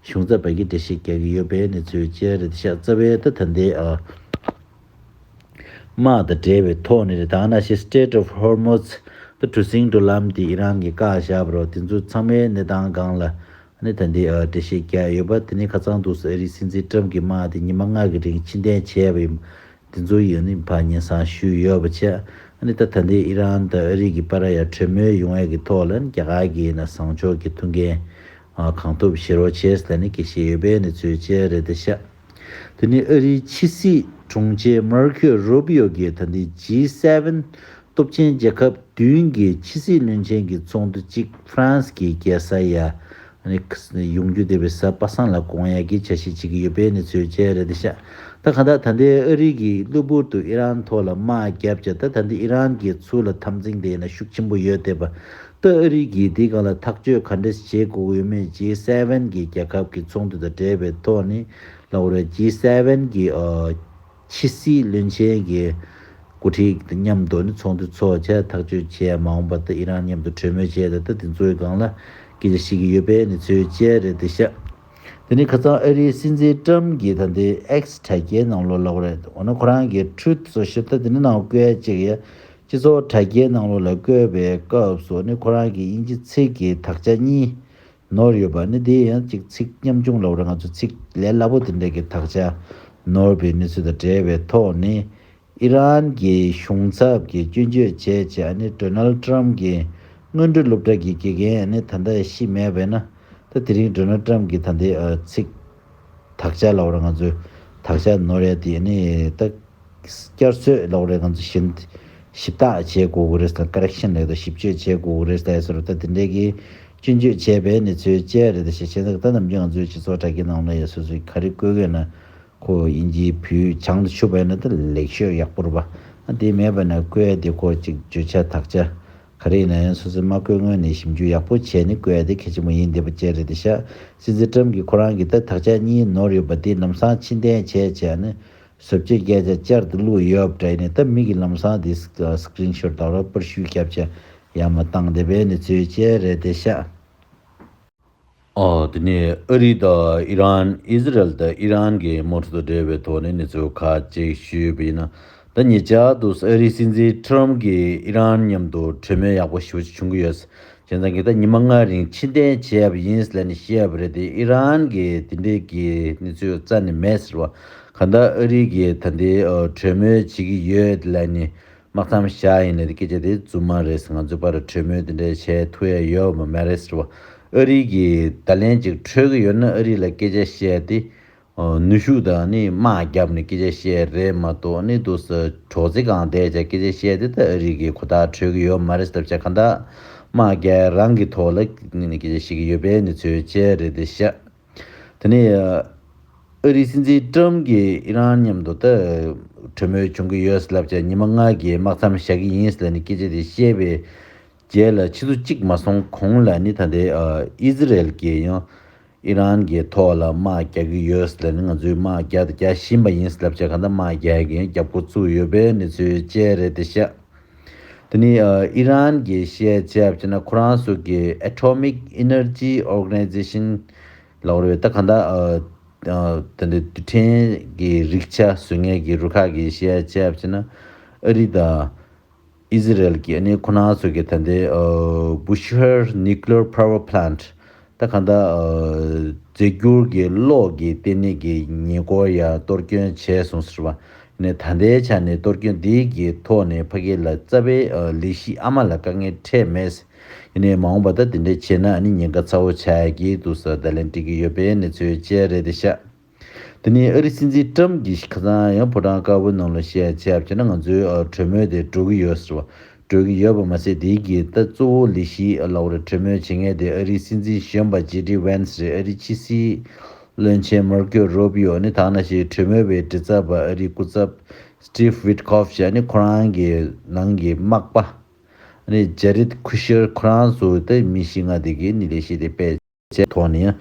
གཞུང་ཚབ་པ་གིས་འགྲེལ་བཤད་རྒྱག་གི་ཡོད་པའི་གནས་ཚུལ་བཅས་རེད་ཤག་རྩ་བའི་ད་ད་ལྟའི་ཨ། དམག་དང་འབྲེལ་བའི་ཐོག་ནས་རེད། ད་ནང་བཞིན་Strait of Hormuz ད་གྲུ་གཟིངས་འགྲུལ་ལམ་དེ་ཨི་རན་གྱིས་བཀག་བཞག་པ་རེད། དེ་ཚོ་ཚང་མའི་གནས་སྟངས་སྒང་ལ་ནི་ད་ལྟའི་ཨ་འགྲེལ་བཤད་རྒྱག་ཡོད་པ། དེ་ནས་ཁ་སང་འདུག་སེ་ཨ་རིའི་སྲིད་འཛིན་ཀྲམ་གྱི་དམག་དེ་ཉི་མ་ལྔ་གི་རིང་ཕྱིར་འཐེན་བྱས་པ་ཡིན། དེ་ཚོ་ཡིན་ནི་ཕར་སྙན་སེང་ཞུས་ཡོད་པ་བྱས། ཨ་ནི་ད་ད་ལྟའི་ཨི་རན་དང་ཨ་རི་གི་བར་ཡ་གྲོས་མོལ་ཡོང་ཡ་གི་ཐོག་ལ་ནི་རྒྱ་གར་གྱིས་ན་བཟང་ཕྱོགས་ཀྱི་ཐུགས་འགན་ཨ་གང་ཐུབ་བཞེས་རོགས་བྱས་ཟེར་ནས་སྐད་ཆ་བཤད་ཡོད་པའི་གནས་ཚུལ་བཅས་རེད་དེ་ཤག་དེ་ནི་ཨ་རིའི་ཕྱི་སྲིད་དྲུང་ཆེ་མར་ཁོ་རུ་བི་ཡོ་གིས་ད་ལྟའི་ཇི་སེ་ཝེན་སྟོབས་ཆེན་རྒྱལ་ཁབ་བདུན་གྱི་ཕྱི་སྲིད་བློན་ཆེན་གྱི་ཚོགས་འདུ་གཅིག་ཧྥ་རན་སི་གི་རྒྱལ་ས་ཡ་ཨ་ནི་ཡོང་རྒྱུ་བསྡད་པའི་གཟའ་པ་སངས་ལ་དགོངས་ཡག་གི་འཆར་གཞི་བྱེད་ཀྱི་ཡོད་པའི་གནས་ཚུལ་བཅས་རེད་དེ་ཤག་ད་གང་ལྟར་ད་ལྟའི་ཨ་རི་གིས་གློ་བུར་དུ་ཨི་རན་ཐོག་ལ་དམག་བརྒྱབ་བྱས། ད་ད་ལྟའི་ཨི་རན་གྱི་ཚུར་ལ་འཐབ་འཛིང་དེ་ཡིན་ན་ཤུགས་ཆེན་པོ་ཡོད་བསྡད་པ། ད་ཨ་རི་གིས་འདི་སྒང་ལ་ཐག་གཅོད་ག་འདྲ་བྱེད་དགོས་ཀྱི་ཡོད་མེད་ཇི་སེ་ཝེན་གྱི་རྒྱལ་ཁབ་ཀྱི་ཚོགས་འདུ་དང་འབྲེལ་བའི་ཐོག་ནས་ལབ་རེད། ཇི་སེ་ཝེན་གྱི་ཨ་ཕྱི་སྲིད་བློན་ཆེན་གྱི་འགོ་ཁྲིད་དང་མཉམ་དུ་ནི་ཚོགས་འདུ་ཚོགས་བྱས་ཐག་གཅོད་བྱས། མ་འོངས་པ་ད་ཨི་རན་མཉམ་དུ་གྲོས་མོལ་བྱས། ད་ད་དེ་ཚོའི་སྒང་ལ་སྐད་ཆ་བཤད་ཀྱི་ཡོད་པའི་གནས་ཚུལ་བཅས་རེད་དེ་ཤག་དེ་ནས་ཁ་སང་ཨ་རིའི་སྲིད་འཛིན་ཀྲམ་གྱིས་ད་ལྟའི་ཨེག་སི་དྲ་རྒྱའི་ནང་ལོགས་ལབ་རེད། འོ་ན་ཁོ་རང་གི་ཊུ་རུ་ཐི་སོ་ཤལ་ད་དེ་ནི་ནང་བཀོད་ཅིག་ཡ། སྤྱི་ཚོགས་དྲ་རྒྱའི་ནང་ལོགས་ལ་བཀོད་པའི་སྐབས་སུ་ནི་ཁོ་རང་གིས་དབྱིན་ཇི་ཚིག་གི་དག་ཆ་གཉིས་ནོར་ཡོད་པ་ནི་དེ་ཡང་ཅིག་ཚིག་ཉམ་ཆུང་ལབ་རེད། ང་ཚོ་ཚིག་ལས་སླ་པོ་དེ་འདྲ་གི་དག་ཆ་ནོར་བའི་གནས་ཚུལ་དང་འབྲེལ་བའི་ཐོག་ནས། ཨི་རན་གྱི་གཞུང་ཚབ་ཀྱིས་སྐྱོན་བརྗོད་བྱས་བྱས་ནི་ཌོ་ནལ་ཊམ་གྱི་སྔོན་འགྲོ་སློབ་གྲྭ་གི་དགེ་རྒན་ནི་ད་ལྟ་ཤི་མེད་པས་ན། ད་དེ་རིང་ཌོ་ནལ་ཊམ་གྱིས་ད་ལྟའི་ཨ་ཚིག་དག་ཆ་ལབ་རེད། ང་ཚོའི་དག་ཆ་ནོར་ཡ་དེ་ནི་ད་བསྐྱར་གསོ་ལབ་རེད། ང་ཚོ་ཞིབ་ཞིབ་བརྟག་བྱེད་དགོས་ཀྱི་རེད་དང་ཀ་རེག་ཤན་ལབ་དང་ཞིབ་དཔྱོད་བྱེད་དགོས་ཀྱི་རེད་ཟེར་རེད། ད་དེ་འདྲའི་གི་སྐྱོན་བརྗོད་བྱས་པའི་གནས་ཚུལ་བཅས་རེད། ད་ཞེས་བྱས་ན་ད་ནམ་རྒྱུན་ང་ཚོའི་སྤྱི་ཚོགས་དྲ་རྒྱའི་ནང་ལ་ཡ་སོ་སོའི་ག་རེ་བཀོད་དགོས་ན། ཁོ་དབྱིན་ཇིའི་བོད་བྱང་དུ་ཆུད་པ་ཡིན་ན་ད་ལེགས་ཤོས་ཡག་པོ་རེད་པ། ཨ་དེ་མེད་པ་ན་བཀོད་དེ་ཁོ་ཅིག་བརྗོད་བྱ་དག་ཆ་ག་རེ་ཡིན་ན་ཡང་སོ་སོའི་མ་བཀོད་སྔོན་ནས་ཞིབ་འཇུག་ཡག་པོ་བྱས་ནས་བཀོད་དེ་གལ་ཆེན་པོ་ཡིན་བསྡད་པ་བཅས་རེད་དེ་ཤག་སྲིད་འཛིན་ཀྲམ་གྱིས་ཁོ་རང་གིས་ད་དག་ཆ་གཉིས་ནོར་ཡོད་པ་དེ་ལམ་སང་ཕྱིར་འཐེན་བྱས་བྱས་ནས་བཟོ་བཅོས་བརྒྱབ་བྱས་བསྐྱར་དུ་བླུགས་ཡོད་པ་འདྲ་ཡིན་ནས། ད་མི་གིས་ལམ་སང་དེ་སི་ཀི་རིན་ཤོཊ་དང་པར་བཤུས་བརྒྱབ་བྱས་ཡར་མར་བཏང་བསྡད་པའི་གནས་ཚུལ་བཅས་རེད་དེ་ཤག་ཨོ། དེ་ནས་ཨ་རི་དང་ཨི་རན། ཨི་ཟི་རལ་དང་ཨི་རན་གྱི་དམག་འཁྲུག་དང་འབྲེལ་བའི་ཐོག་ནས་གནས་ཚུལ་ཁག་ཅིག་ཞུས་པ་ཡིན་ན། ད་ཉེ་ཆར་དུ་ཨ་རིའི་སྲིད་འཛིན་ཊམ་གྱིས་ཨི་རན་མཉམ་དུ་གྲོས་མོལ་ཡག་པོ་ཞེ་པོ་ཅིག་བྱུང་གི་ཡོད། བྱས་ཙང་གི་ད་ཉི་མ་ལྔ་རིང་ཕྱིར་འཐེན་བྱས་པ་ཡིན་ཟེར་ནས་བཤད་པ་རེད་དེ། ཨི་རན་གྱིས་དེ་འདྲས་ཀྱི་གནས་ཚུལ་རྩ་ནས་མེད་ཟེར་བ། གང་ལྟར་ཨ་རི་གིས་ད་ལྟའི་ཨ་གྲོས་མོལ་བྱེད་ཀྱི་ཡོད་ལབ་ནས། དམག་མཚམས་བཞག་ཡིན་ནའི་སྐད་ཆ་དེ་རྫུན་མ་རེད། ང་ཚོའི་བར་གྲོས་མོལ་དེ་འདྲ་བྱས་ཐུབ་ཡ་ཡོད་མ་མ་རེད་ཟེར་བ། ཨ་རི་གིས་བརྡ་ལན་ཅིག་འཕྲོད་ཀྱི་ཡོད་ན་ཨ་རི་ལ་སྐད་ཆ་བཤད་དེ། ཨ་ནུས་ཤུགས་དང་ནི་དམག་བརྒྱབ་ནས་སྐད་ཆ་བཤད་རེད་མ་གཏོགས་ནི་འདུག་སེ་གྲོགས་རྩེ་སྒང་བསྡད་བྱས་སྐད་ཆ་བཤད་དེ། ད་ཨ་རི་གིས་ཁོ་ཐག་འཕྲོད་ཀྱི་ཡོད་མ་རེད་ཟེར་བྱས། གང་ལྟར་དམག་རྒྱག་རང་གི་ཐོག་ལ་ནི་སྐད་ཆ་བཤད་ཀྱི་ཡོད་པའི་གནས་ཚུལ་བཅས་རེད་དེ་ཤག་དེ་ནས་ཨ་རིའི་སྲིད་འཛིན་ཀྲམ་གྱིས་ཨི་རན་མཉམ་དུ་ད་གྲོས་མོལ་བྱུང་གི་ཡོད་ལབ་བྱས་ཉི་མ་ལྔ་གི་དམག་མཚམས་བཞག་གི་ཡིན་ལབ་ནས་སྐད་ཆ་དེ་བཤད་པའི་རྗེས་ལ་ཆུ་ཚོད་གཅིག་མ་སོང་གོང་ལ་ནི་ད་ལྟའི་ཨི་ཟི་རལ་གྱིས་ཡང་ཨི་རན་གྱི་ཐོག་ལ་དམག་རྒྱག་གི་ཡོད་ལབ་ནས། ང་ཚོས་དམག་རྒྱག་དང་རྒྱག་བཞིན་པ་ཡིན་ལབ་བྱས། གང་ལྟར་དམག་རྒྱག་གི་རྒྱབ་འགོ་བཙུགས་ཡོད་པའི་གནས་ཚུལ་བཅས་རེད་དེ་ཤག་དེ་ནས་ཨི་རན་གྱིས་བཤད་བྱས་པ་ན་ཁོ་རང་ཚོ་གི་Atomic Energy Organization ལབ་རེད། ད་གང་ལྟར་ད་ལྟ་རྡུལ་ཕྲན་གྱི་རིགས་ཆ་བཟོ་མཁན་གྱི་རུ་ཁག་གིས་བཤད་བྱས་པ་ན་ཨ་རི་དང་ ཨི་ཟི་རལ་གྱི་ཨ་ནི་ཁོ་རང་ཚོ་གི་ད་ལྟའི་ཨ་བུ་ཤར་ནིའུ་ཀི་ལི་ཡར་པ་ཝར་པ་ལན་ཊི། ད་གང་ལྟར་ཨ་རྫས་འགྱུར་གྱི་གློག་གི་ལྟེ་གནས་ཀྱི་ཉེ་འཁོར་ཡ་གཏོར་སྐྱོན་བྱས་སོང་ཟེར་བ། ཡིན་ནའི་ད་ལྟའི་ཆ་ནས་གཏོར་སྐྱོན་འདི་གི་ཐོག་ནས་ཕ་གི་ལ་རྩ་བའི་ཨ་ལས་གཞི་ཨ་མ་ལ་དཀའ་ངལ་འཕྲད་མེད། ཡིན་ནའི་མ་འོངས་པ་ད་དེ་འདྲ་བྱས་ན་ཨ་ནི་ཉེན་ཁ་ཚ་བོ་ཆགས་ཀྱི་འདུག་ཟེར་བརྡ་ལན་སྤྲད་ཀྱི་ཡོད་པའི་གནས་ཚུལ་བཅས་རེད་དེ་ཤག་དེ་ནས་ཨ་རིའི་སྲིད་འཛིན་ཀྲམ་གྱིས་ཁ་སང་ཡང་ཕོ་བྲང་དཀར་པོའི་ནང་ལ་བཤད་ཡ་བྱས་པ་བྱས་ན་ང་ཚོའི་ཨ་གྲོས་མོལ་དེ་འགྲོ་གི་ཡོད་ཟེར་བ། འགྲོ་གི་ཡོད་པ་མ་ཟད་དེའི་གི་ད་གཙོ་བོ་ལས་གཞི་ལབ་དགོས་རེད། གྲོས་མོལ་བྱེད་མཁན་དེ་ཨ་རིའི་སྲིད་འཛིན་གཞོན་པ་ཇེ་ཌི་ཝན་སི་རེད། ཨ་རིའི་ཕྱི་སྲིད་བློན་ཆེན་མར་ཀོ་རུ་པི་ཡོ་ནི་ད་ག་ནང་བཞིན་གྲོས་མོལ་བའི་མགྲིན་ཚབ་པ་ཨ་རིའི་སྐུ་ཚབ་སི་ཊིབ་ཝིཊ་ཁོབ་ཞེས་ནི་ཁོ་རང་གི་ནང་གི་མག་པ་ནི་ཇེ་རེད་ཁུ་ཤར། ཁོ་རང་ཚོ་ད་མི་བཞི་ལྔ་དེ་གི་ནི་ལས་གཞི་དེ་སྤེལ་བྱས་ཐོག་ནས་ཡང་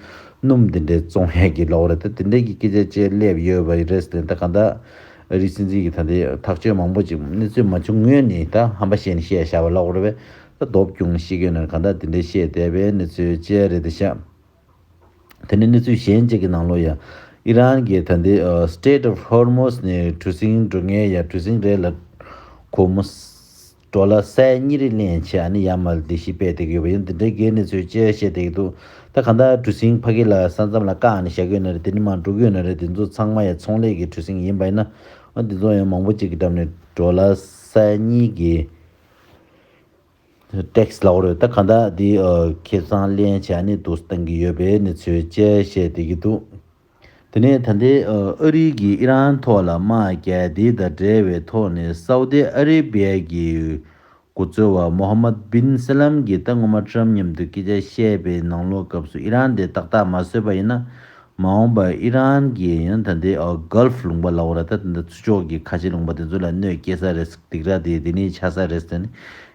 སྣུམ་དེ་འདྲའི་བཙོང་ཡས་ཀྱི་ལོག་རེད། ད་དེ་འདྲའི་གི་སྐད་ཆ་བཅས་སླེབས་ཡོད་པ་རེད་ཟེར། ད་གང་ལྟར་ཨ་རིའི་སྲིད་འཛིན་གྱིས་ད་ལྟའི་ཐག་གཅོད་མང་པོ་ཅིག་གནས་ཚུལ་མ་བྱུང་སྔོན་ནས་ད་ཧམ་པ་བཤད་ནས་བཤད་བཞག་པ་ལོག་རེད་པས། ད་རྡོབ་ཀྱུང་བཤད་ཀྱི་ཡོད་ན་གང་ལྟར་དེ་འདྲའི་བཤད་བསྡད་པའི་གནས་ཚུལ་བཅས་རེད་དེ་ཤག་དེ་ནས་གནས་ཚུལ་གཞན་གཅིག་གི་ནང་ལོགས་ཡང་ཨི་རན་གྱིས་ད་ལྟའི་ཨ་Strait of Hormuz ནས་གྲུ་གཟིངས་འགྲོ་མཁན་ཡང་གྲུ་གཟིངས་རེ་ལ་སྒོར་མོ་ཌོ་ལར་ས་ཡ་གཉིས་རེ་ལེན་བྱས་ཨ་ནི་ཡར་མར་ལས་གཞི་སྤེལ་བསྡད་ཀྱི་ཡོད་པ་ཡིན། འདི་འདྲའི་གི་གནས་ཚུལ་བཅས་བཤད་བསྡད་ཀྱི་འདུག་ད་གང་ལྟར་གྲུ་གཟིངས་ཕ་གི་ལ་ས་མཚམས་ལ་བཀག་ནས་བཞག་གི་ཡོད་ན་རེད། དེ་ནི་མར་འགྲོ་གི་ཡོད་ན་རེད། དེ་ཚོ་ཚང་མ་ཡང་ཚོང་ལས་ཀྱི་གྲུ་གཟིངས་ཡིན་པ་ཡིན་ན་ཨ་འདི་ཚོ་ཡང་མང་པོ་གཅིག་གི་འགྲམ་ནས་ཌོ་ལར་ས་ཡ་གཉིས་ཀྱི་ཊེག་སི་ལབ་དགོས་རེད། ད་གང་ལྟར་འདི་ཨ་ཁེ་བཟང་ལེན་བྱས་ནས་འདུག་བཏང་གི་ཡོད་པའི་གནས་ཚུལ་བཅས་བཤད་བསྡད་ཀྱི་འདུག་དེ་ནས་ད་ལྟའི་ཨ་ཨ་རི་གིས་ཨི་རན་ཐོག་ལ་དམག་རྒྱག་འདི་དང་འབྲེལ་བའི་ཐོག་ནས་སའུ་ཏི་ཨ་རི་བྷི་ཡ་གི་འགོ་གཙོ་བ་མོ་ཧམ་མད་བིན་ས་ལམ་གྱིས་ད་སྔོན་མ་ཊམ་མཉམ་དུ་སྐད་ཆ་བཤད་པའི་ནང་ལོགས་སྐབས་སུ་ཨི་རན་དེ་ཏག་ཏག་མ་བཟོས་པ་ཡིན་ན། མ་འོངས་པར་ཨི་རན་གྱིས་ཡང་ད་ལྟའི་ཨ་གྷལ་ཕ་ལུང་པ་ལབ་དགོས་རེད། ད་ད་ལྟ་ཚུར་ཕྱོགས་ཀྱི་ཁ་ཆེ་ལུང་པ་དེ་ཚོ་ལ་གནོད་སྐྱེལ་ས་རེད། སྡིགས་ར་དེ་དེ་ནས་ཆགས་ས་རེད་ཟེར་ནས་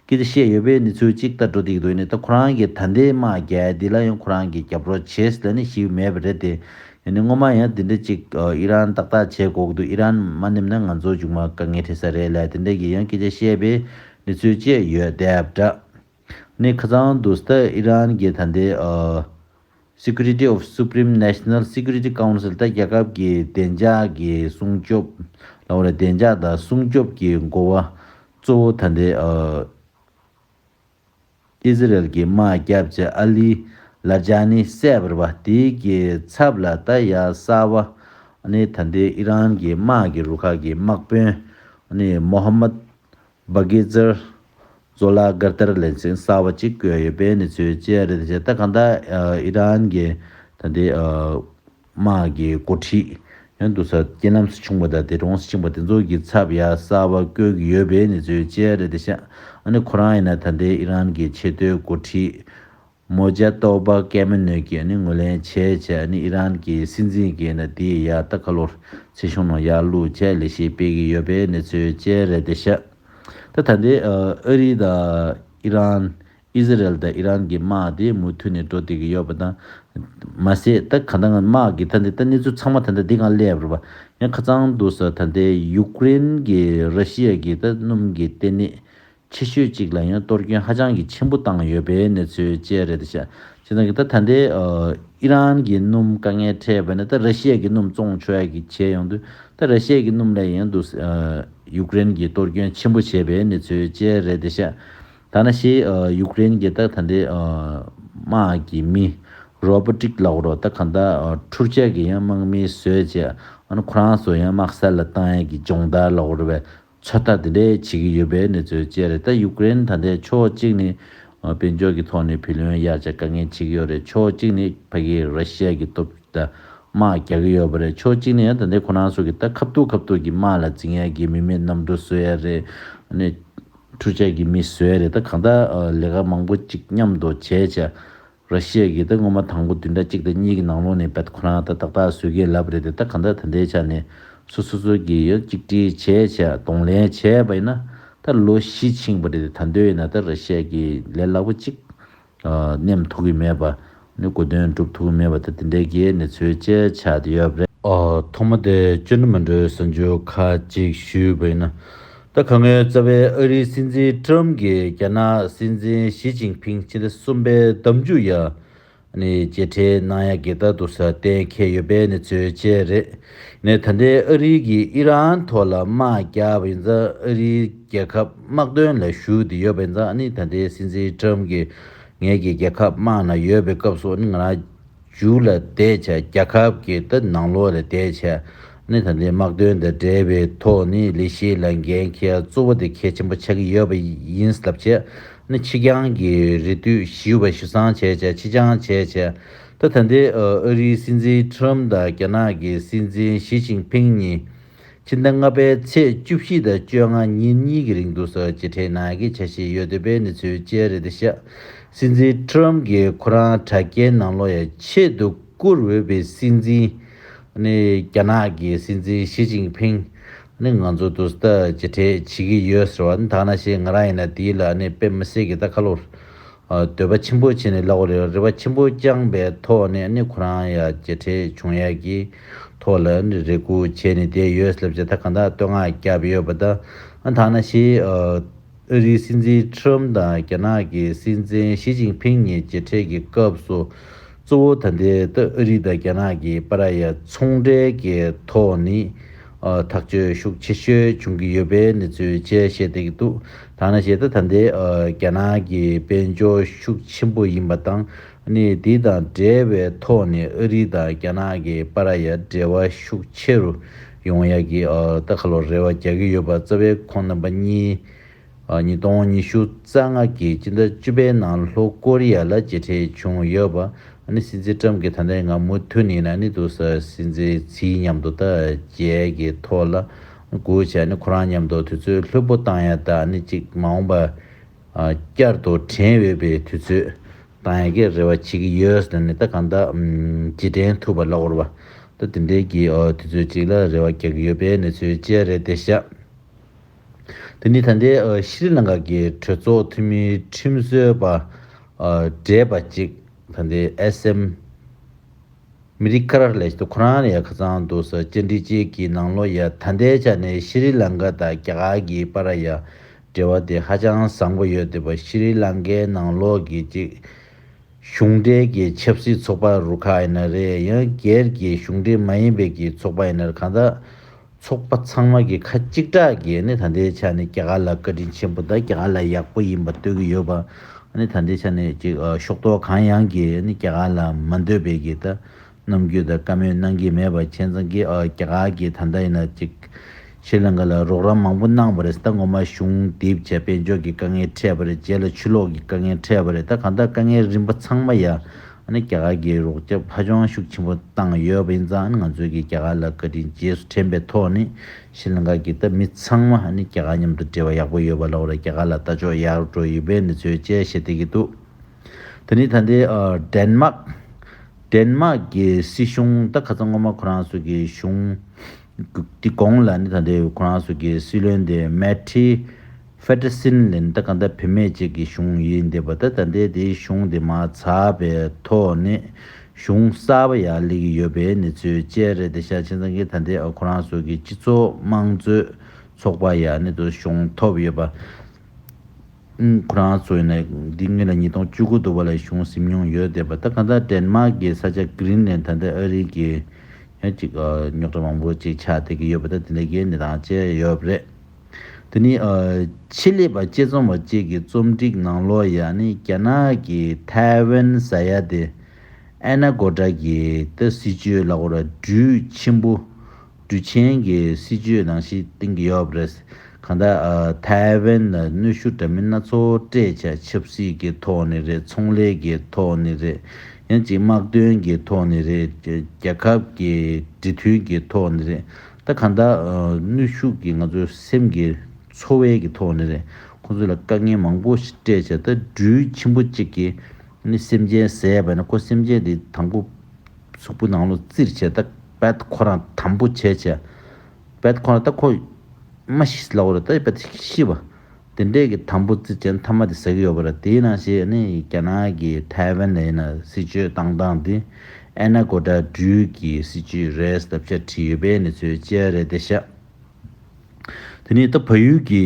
སྐད་ཆ་བཤད་ཡོད་པའི་གནས་ཚུལ་ཅིག་ད་འགྲོ་བསྡད་ཀྱི་འདུག་ཡིན་ནའི་ད་ཁོ་རང་གིས་ད་ལྟའི་དམག་རྒྱག་ཡ་འདི་ལ་ཡང་ཁོ་རང་གིས་རྒྱབ་རོགས་བྱེད་ཟེར་ནས་ཞུས་མེད་པ་རེད་དེ། ཡིན་ནའི་སྔོན་མ་ཡང་འདི་འདྲ་ཅིག་ཨ་ཨི་རན་ཏག་ཏག་བྱེད་དགོས་ཀྱི་འདུག་ཨི་རན་མ་མནན་ན་ང་ཚོ་མཇུག་མ་དཀའ་ངལ་འཕྲད་ས་རེད་ལབ་དེ་འདྲ་གི་ཡང་སྐད་ཆ་བཤད་པའི་གནས་ཚུལ་བཅས་ཡོད་བསྡད་པ་འདྲ། ནི་ཁ་སང་དུས་ད་ཨི་རན་གྱི་ད་ལྟའི་ཨ་Security of Supreme National Security Council ད་རྒྱལ་ཁབ་ཀྱི་བདེ་འཇགས་ཀྱི་སྲུང་སྐྱོབ་ལབ་དགོས་རེད། བདེ་འཇགས་དང་སྲུང་སྐྱོབ་ཀྱི་འགོ་བ་གཙོ་བོ་ད་ལྟའི་ཨ་ཨི་ཟི་རལ་གྱི་དམག་རྒྱབ་ཆེ་ཨ་ལི་ལར་ཇ་ནི་བསད་པ་རེད་པ། དེའི་གི་ཚབ་ལ་ད་ཡ་གསར་པ་ནི་ད་ལྟའི་ཨི་རན་གྱི་དམག་གི་རུ་ཁག་གི་དམག་དཔོན་ནི་མོ་ཧམ་མད་བྷ་གེ་ཛར་ཛོ་ལ་གར་ཏར་ལས་ཚན་གསར་པ་གཅིག་བསྐོས་ཡོད་པའི་གནས་ཚུལ་བཅས་རེད། ད་གང་ལྟར་ཨི་རན་གྱི་ད་ལྟའི་དམག་གི་འགོ་ཁྲིད་ཡང་འདུག་ས་རྐྱེན་ལམ་སུ་བྱུང་བ་དང་དེ་གྲོངས་སུ་ཕྱིན་པ་དེ་ཚོ་གི་ཚབ་ཡ་གསར་པ་བསྐོས་ཀྱི་ཡོད་པའི་གནས་ཚུལ་བཅས་རེད། ཤག་ཨ་ནི་ཁོ་རང་ཡིན་ན་ད་ལྟའི་ཨི་རན་གྱི་ཆེས་མཐོའི་འགོ་ཁྲིད་མོ་ཇ་ཏོ་བ་ཀེ་མེ་ནོ་གིས་ནི་ངོས་ལེན་བྱས་བྱས་ནི་ཨི་རན་གྱི་སྲིད་འཛིན་གྱིས་ནི་དེའི་ཡ་ད་ཁ་ལོར་ཚེ་གཞུང་ནང་ཡར་བླུགས་བྱས་ལས་གཞི་སྤེལ་གྱི་ཡོད་པའི་གནས་ཚུལ་བཅས་རེད་དེ་ཤག་ད་ད་ལྟའི་ཨ་རི་དང་ཨི་རན། ཨི་ཟི་རལ་དང་ཨི་རན་གྱི་དམག་དེ་མུ་མཐུད་ནས་འགྲོ་བསྡད་ཀྱི་ཡོད་པ་དང་། མ་ཟད་ད་ག་ད་ང་དམག་གི་ད་འདི་ད་གནས་ཚུལ་ཚང་མ་ད་ལྟ་འདི་གང་སླེབས་རེད་པ། ཡང་ཁ་སང་དུས་ད་ལྟའི་ཡུཀ་རེན་གྱི་ར་ཤི་ཡ་གི་ད་སྣུམ་གྱི་ལྟེ་གནས་ཆེ་ཤོས་གཅིག་ལ་ཡང་གཏོར་སྐྱོན་ཧ་ཅང་གི་ཆེན་པོ་བཏང་ཡོད་པའི་གནས་ཚུལ་བཅས་རེད་ཤག་བྱས་ཙང་གི་ད་ད་ལྟའི་ཨི་རན་གྱི་སྣུམ་དཀའ་ངལ་འཕྲད་པ་ནི་ད་ར་ཤི་ཡ་གི་སྣུམ་བཙོང་ཆོག་ཡ་གི་བྱས་ཡོང་དུས་ད་ར་ཤི་ཡ་གི་སྣུམ་ལ་ཡང་དུས་ཡུཀ་རེན་གྱིས་གཏོར་སྐྱོན་ཆེན་པོ་བྱས་པའི་གནས་ཚུལ་བཅས་རེད་ཤག་ད་ནང་བཞིན་ཡུཀ་རེན་གྱི་ད་ད་ལྟའི་དམག་གི་མི་རོ་བོ་ཊིག་ལབ་དགོས་རེད་པ། ད་གང་ལྟར་འཕྲུལ་ཆས་ཀྱི་ཡང་དམག་མི་བཟོས་བྱས་ཨ་ནི་ཁོ་རང་ཚོ་ཡང་དམག་ས་ལ་བཏང་ཡས་ཀྱི་སྦྱོང་བརྡར་ལབ་དགོས་རེད་པ། ཚོད་ལྟ་དེ་འདྲས་བྱེད་ཀྱི་ཡོད་པའི་གནས་ཚུལ་བཅས་རེད། ད་ཡུཀ་རེན་ད་ལྟའི་ཕྱོགས་གཅིག་ནས་དཔལ་འབྱོར་གྱི་ཐོག་ནས་བུ་ལོན་གཡར་བྱས་དཀའ་ངལ་འཕྲད་ཀྱི་ཡོད་རེད། ཕྱོགས་གཅིག་ནས་ཕ་གིའི་ར་ཤི་ཡ་གི་སྟོབས་ད་དམག་རྒྱག་གི་ཡོད་པ་རེད། ཕྱོགས་གཅིག་ནས་ཡང་ད་ལྟའི་ཁོ་རང་ཚོ་གི་ད་ཁ་ཐུག་ཁ་ཐུག་གི་དམག་ལ་འཛིང་ཡ་གི་མི་མེད་གནམ་གྲུ་བཟོ་ཡ་རེད། ཨ་ནི་འཕྲུལ་ཆས་ཀྱི་མི་བཟོ་ཡ་རེད། ད་གང་ལྟར་ལས་ཀ་མང་པོ་གཅིག་མཉམ་དུ་བྱས་བྱས་ར་ཤི་ཡ་གི་ད་སྔོན་མ་དང་པོ་བདུན་ཕྲག་གཅིག་དང་གཉིས་ཀྱི་ནང་ལོགས་ནས་བད་ཁོ་རང་ད་ཏག་ཏག་བཟོ་གི་ལབ་རེད་དེ། ད་གང་ལྟར་ད་ལྟའི་ཆ་ནས་སོ་སོ་སོ་གི་ཡ་གཅིག་སྒྲིལ་བྱས་བྱས་གདོང་ལེན་བྱས་པ་ཡིན་ན་ད་ལོ་བཞི་ཕྱིན་པ་རེད་དེ། ད་འདོད་ཡིན་ན་ད་ར་ཤི་ཡ་གི་ལས་སླ་པོ་གཅིག་ཨ་ནེམ་ཐུབ་ཀྱི་མེད་པ། ནི་གོ་དོན་འགྲུབ་ཐུབ་ཀྱི་མེད་པ་དང་དེ་འདྲའི་གི་གནས་ཚུལ་བཅས་ཆགས་བསྡད་ཡོད་པ་རེད། ཨ་ཐོག་མ་དེ་སྤྱི་འཐུས་མི་འགྲོའི་གསར་འགྱུར་ཁག་ཅིག་ཞུས་པ་ཡིན་ན། ད་ག་ངའི་རྩ་བའི་ཨ་རིའི་སྲིད་འཛིན་ཀྲམ་གྱིས་རྒྱ་ནག་སྲིད་འཛིན་ཞི་ཅིན་ཕིང་ཕྱི་ཟླ་གསུམ་པའི་ཟླ་མཇུག་ཡ། ནས་མཇལ་འཕྲད་གནང་ཡག་གི་ད་དུ་ས་གཏན་འཁེལ་ཡོད་པའི་གནས་ཚུལ་བཅས་རེད། ནས་ད་ལྟའི་ཨ་རི་གིས་ཨི་རན་ཐོག་ལ་དམག་བརྒྱབ་པ་ཡིན་ཙང་ཨ་རིའི་རྒྱལ་ཁབ་དམག་དོན་ལ་ཞུགས་ཏེ་ཡོད་པ་ཡིན་ཙང་ཨ་ནི་ད་ལྟའི་སྲིད་འཛིན་ཊམ་གྱིས་ངེད་ཀྱི་རྒྱལ་ཁབ་དམག་ནང་ཡོད་པའི་སྐབས་སུ་ཨ་ནི་ང་རང་། མཇུག་ལ་བསྡད་བྱས་རྒྱལ་ཁབ་ཀྱི་ད་ནང་ལོགས་ལ་བསྡད་བྱས་ནི་ད་ལྟའི་དམག་དོན་དང་འབྲེལ་བའི་ཐོག་ནས་ལས་གཞི་ལ་འགན་འཁྱེར་གཙོ་བོ་དེ་གལ་ཆེན་པོ་ཆགས་ཀྱི་ཡོད་པ་ཡིན་ལབ་བྱས་ནི་ཕྱི་རྐྱང་གི་རེ་ལྟོས་ཞུས་པ་ཞུ་སང་བྱས་བྱས་ཕྱི་རྐྱང་བྱས་བྱས་ད་ད་ལྟའི་ཨ་རིའི་སྲིད་འཛིན་ཊམ་དང་རྒྱ་ནག་གི་སྲིད་འཛིན་ཞི་ཅིན་ཕིང་གཉིས། ཕྱི་ཟླ་ལྔ་པའི་ཚེས་བཅུ་བཞི་དང་བཅོ་ལྔ་ཉིན་གཉིས་ཀྱི་རིང་དུ་ས་མཇལ་འཕྲད་གནང་གི་འཆར་གཞི་ཡོད་འདུག་པའི་གནས་ཚུལ་བཅས་རེད་འདུག་ཤག་སྲིད་འཛིན་ཊམ་གྱིས་ཁོ་རང་དྲ་རྒྱའི་ནང་ལོགས་ཡང་ཆེད་དུ་བཀུར་འོས་པའི་སྲིད་འཛིན་ནི་རྒྱ་ནག་གི་སྲིད་འཛིན་ཞི་ཅིན་ཕིང་ནི་ང་ཚོ་དུ་ས་མཇལ་འཕྲད་བྱེད་ཀྱི་ཡོད་ཟེར་བ་ནི་ད་ནང་བཞིན་ང་རང་ཡིན་ན་དེའི་ལ་ནི་དཔེ་མི་སྲིད་ཀྱི་ད་ཁ་ལོ། འདོད་པ་ཆེན་པོ་བྱས་ནས་ལབ་དགོས་རེད། རེ་བ་ཆེན་པོ་བཅངས་པའི་ཐོག་ནས་ནི་ཁོ་རང་ཡ་མཇལ་འཕྲད་བྱུང་ཡ་གི་ཐོག་ལ་ནི་རེ་སྒུག་བྱས་ནས་བསྡད་ཡོད་ལབ་ཅེས་ད་གང་ལྟར་བསྟོད་བསྔགས་བརྒྱབ་ཡོད་པ་དང་ཨ་ཐ་ན་ཞིག་ཨ་རིའི་སྲིད་འཛིན་ཁྲོམ་དང་རྒྱ་ནག་གི་སྲིད་འཛིན་ཞི་ཅིན་ཕིང་གཉིས་མཇལ་འཕྲད་ཀྱི་སྐབས་སུ་གཙོ་བོ་ད་ལྟའི་ད་ཨ་རི་དང་རྒྱ་ནག་གི་བར་ཡ་ཚོང་འབྲེལ་གྱི་ཐོག་ནས། ཨ་ཐག་གཅོད་ཤུགས་ཆེ་ཤོས་བྱུང་གི་ཡོད་པའི་གནས་ཚུལ་བཅས་བཤད་བསྡད་ཀྱི་འདུག་ད་ནང་བཞིན་ད་ད་ལྟའི་ཨ་རྒྱ་ནག་གི་དཔལ་འབྱོར་ཤུགས་ཆེན་པོ་ཡིན་པ་དང་ནི་དེ་དང་འབྲེལ་བའི་ཐོག་ནས་ཨ་རི་དང་རྒྱ་ནག་གི་བར་ཡ་འབྲེལ་བ་ཤུགས་ཆེ་རུ་ཡོང་ཡ་གི་ཨ་ད་ཁ་ལོ་རེ་བ་རྒྱག་གི་ཡོད་པ་རྩ་བའི་ཁོང་རྣམ་པ་གཉིས། ཉིས་སྟོང་ཉི་ཤུ་རྩ་ལྔ་གི་སྤྱི་ཟླ་བཅུ་པའི་ནང་ལྷོ་ཀོ་རི་ཡ་ལ་མཇལ་འཕྲད་བྱུང་ཡོད་པ། ཨ་ནི་སྲིད་འཛིན་ཀྲམ་གྱིས་ད་ལྟའི་ང་མུ་མཐུད་ནས་ན་ནི་འདུག་ས་སྲིད་འཛིན་ཚིའི་མཉམ་དུ་ད་མཇལ་གྱི་ཐོག་ལ་སྒུག་བྱས་ནི་ཁོ་རང་མཉམ་དུ་དུས་ཚོད་ལྷོད་པོ་བཏང་ཡ་ད་ནི་གཅིག་མ་འོངས་པ་བསྐྱར་དུ་དྲན་འོས་པའི་དུས་ཚོད་བཏང་ཡ་གི་རེ་བ་བྱེད་ཀྱི་ཡོད་ཟེར་ནས་ད་གང་ལྟར་རྗེས་དྲན་ཐུབ་པ་ལབ་དགོས་རེད་པ། ད་དེ་འདྲའི་གི་དུས་ཚོད་ཅིག་ལ་རེ་བ་རྒྱག་གི་ཡོད་པའི་གནས་ཚུལ་བཅས་རེད་དེ་ཤག་དེ་ནི་ད་ལྟའི་ཨ་ཤྲི་ལང་ཀ་གི་གྲོས་ཚོགས་འཐུས་མིའི་ཁྲིམས་བཟོ་བ་ཨ་བགྲེས་པ་གཅིག་ད་ལྟའི་ཨེ་སི་ཨེམ་མི་རི་ཀར་ལས་ཏེ་ཁོ་རང་ལ་ཡ་ཁ་སང་དུ་ས་བཅར་འདྲི་ཅིག་གི་ནང་ལོགས་ཡ་ད་ལྟའི་ཆ་ནས་ཤྲི་ལང་ཀ་དང་རྒྱ་གར་གྱི་བར་ཡ་འབྲེལ་བ་དེ་ཧ་ཅང་བཟང་པོ་ཡོད་དེ་བ་ཤྲི་ལང་ཀའི་ནང་ལོགས་ཀྱི་གཅིག་གཞུང་འབྲེལ་གྱི་ཆབ་སྲིད་ཚོགས་པ་རུ་ཁག་ཡིན་ན་རེད། ཡང་སྒེར་གྱི་གཞུང་འབྲེལ་མ་ཡིན་པའི་གི་ཚོགས་པ་ཡིན་ན་རེད། གང་ལྟར་ཚོགས་པ་ཚང་མ་གི་ཁ་གཅིག་གྲགས་ཀྱིས་ནི་ད་ལྟའི་ཆ་ནས་རྒྱ་གར་ལ་བཀའ་དྲིན་ཆེན་པོ་དང་རྒྱ་གར་ལ་ཡག་པོ་ཡིན་པ་སྟོན་གྱི་ཡོད་པ། ནི་ད་ལྟའི་ཆ་ནས་ཅིག་ཨ་ཤོག་ཐོག་གང་ཡང་གིས་ནི་རྒྱ་གར་ལ་མ་འདོད་པའི་གི་ད་རྣམ་འགྱུར་དང་བཀའ་མོལ་གནང་གི་མེད་པ་བྱས་ཙང་གི་ཨ་རྒྱ་གར་གྱིས་ད་ལྟ་ཡིན་ན་ཅིག་ཤྲི་ལང་ཀ་ལ་རོགས་རམ་མང་པོ་གནང་བ་རེད། ད་ངོ་མ་གཞུང་རྡིབ་བྱས་དཔལ་འབྱོར་གྱི་དཀའ་ངལ་འཕྲད་པ་རེད། རྗེས་ལ་ཆུ་ལོག་གི་དཀའ་ངལ་འཕྲད་པ་རེད། ད་གང་ལྟར་དཀའ་ངལ་རིམ་པ་ཚང་མ་ཡ་ཨ་ནི་རྒྱ་གར་གྱིས་རོགས་སྐྱོབ་ཧ་ཅང་ཤུགས་ཆེན་པོ་བཏང་ཡོད་པ་ཡིན་ཙང་ཨ་ནི་ང་ཚོས་ཀྱི་རྒྱ་གར་ལ་བཀའ་དྲིན་རྗེས་སུ་དྲན་པའི་ཐོག་ནས་ཤྲི་ལང་ཀ་གི་ད་མི་ཚང་མ་ཨ་ནི་རྒྱ་གར་མཉམ་དུ་འབྲེལ་བ་ཡག་པོ་ཡོད་པ་ལ་འོ་ར་རྒྱ་གར་ལ་ལྟ་ཕྱོགས་ཡག་འགྲོ་ཡོད་པའི་གནས་ཚུལ་བཅས་བཤད་བསྡད་ཀྱི་འདུག་དེ་ནི་ད་ལྟའི་ཨ་ཌེན་མཱག་ཌེན་མཱག་གི་སྲིད་གཞུང་ད་ཁ་སང་སྔོན་མ་ཁོ་རང་ཚོ་གི་གཞུང་འདི་གོང་ལ་ནི་ད་ལྟའི་ཁོ་རང་ཚོ་གི་སྲིད་བློན་དེ་མེ་ཊི་ཧྥེ་ཏི་སིན་ལ་ནི་ད་གང་ལྟར་བུད་མེད་ཅིག་གི་གཞུང་ཡིན་བསྡད་པ་ད་ད་ལྟའི་དེའི་གཞུང་དེ་མར་ཚར་བའི་ཐོག་ནས་གཞུང་གསར་པ་ཡར་སླེབས་ཀྱི་ཡོད་པའི་གནས་ཚུལ་བཅས་རེད་དེ་ཤག་བྱས་ཙང་གི་ད་ལྟའི་ཁོ་རང་ཚོ་གི་སྤྱི་ཚོགས་དམངས་གཙོའི་ཚོགས་པ་ཡ་ནི་དུ་གཞུང་ཐོབ་ཡོད་པ། ཁོ་རང་ཚོ་ཡིན་ན་འདི་སྔོན་ལ་ཉིས་སྟོང་བཅུ་དགུ་དུ་བ་ལ་གཞུང་ཟིན་མྱོང་ཡོད་བསྡད་པ་ད་ག་ད་ཌེན་མཱག་གི་ས་ཆ་གྷི་རིན་ལན་ད་ལྟ་ཨ་རི་གི་ཡང་ཅིག་རྙོག་དྲ་མང་པོ་ཅིག་ཆགས་བསྡད་ཀྱི་ཡོད་པ་ད་དེ་འདྲ་གི་གནས་སྟངས་བཅས་ཡོད་པ་རེད། དེ་ནི་ཆེད་ལས་པ་དཔྱད་རྩོམ་པ་གཅིག་གི་རྩོམ་སྒྲིག་ནང་ལོགས་ཡ་ནི་རྒྱ་ནག་གི་ཐའེ་ཝན་ཟེར་ཡ་དེ་ཨེ་ན་གོ་ཏྲ་གི་ད་སྲིད་ཇུས་ལ་གོ་ར་འགྲུལ་ཆེན་པོ། འགྲུལ་ཆེན་གྱི་སྲིད་ཇུས་ནང་བཞིན་བཏིང་གི་ཡོད་པ་རེད། གང་ལྟར་ཨ་ཐའེ་ཝན་ལ་གནོན་ཤུགས་འདྲ་མིན་སྣ་ཚོགས་སྤྲད་བྱས་ཆབ་སྲིད་ཀྱི་ཐོག་ནས་རེད། ཚོང་ལས་ཀྱི་ཐོག་ནས་རེད། ཡང་ཅིག་དམག་དོན་གྱི་ཐོག་ནས་རེད། རྒྱལ་ཁབ་ཀྱི་འབྲེལ་མཐུན་གྱི་ཐོག་ནས་རེད། ད་གང་ལྟར་ཨ་གནོན་ཤུགས་ཀྱི་ང་ཚོའི་སེམས་ཀྱི་འཚོ་བའི་གི་ཐོག་ནས་རེད། ཁོང་ཚོ་ལ་དཀའ་ངལ་མང་པོ་ཞིག་སྤྲད་བྱས་ད་འགྲུལ་ཆེན་པོ་གཅིག་གིས་ནི་སེམས་ཅན་བཟས་པ་ན་ཁོ་སེམས་ཅན་དེ་དང་པོ། གཟུགས་པོ་ནང་ལོགས་བཙིར་བྱས་ད་པད་ཁོ་རང་དམ་པོ་བྱས་བྱས། པད་ཁོ་རང་ད་ཁོ་མ་ཤི་ལ་འོ་རེད་ད་པད་ཤི་བ། དེ་འདྲས་ཀྱི་དམ་པོ་བཙིར་བྱས་མཐའ་མ་དེ་ཟ་གི་ཡོད་པ་རེད། དེའི་ནང་བཞིན་ནི་རྒྱ་ནག་གི་ཐའེ་ཝན་ལ་ཡིན་ན་སྲིད་ཇུས་བཏང་སྟངས་དེ་ཨེ་ན་གོ་ཏྲ་འགྲུལ་གྱི་སྲིད་ཇུས་རེད་ཟེར་བྱས་བྲིས་ཡོད་པའི་གནས་ཚུལ་བཅས་རེད་དེ་ཤག་དེ་ནས་ད་བལ་ཡུལ་གྱི་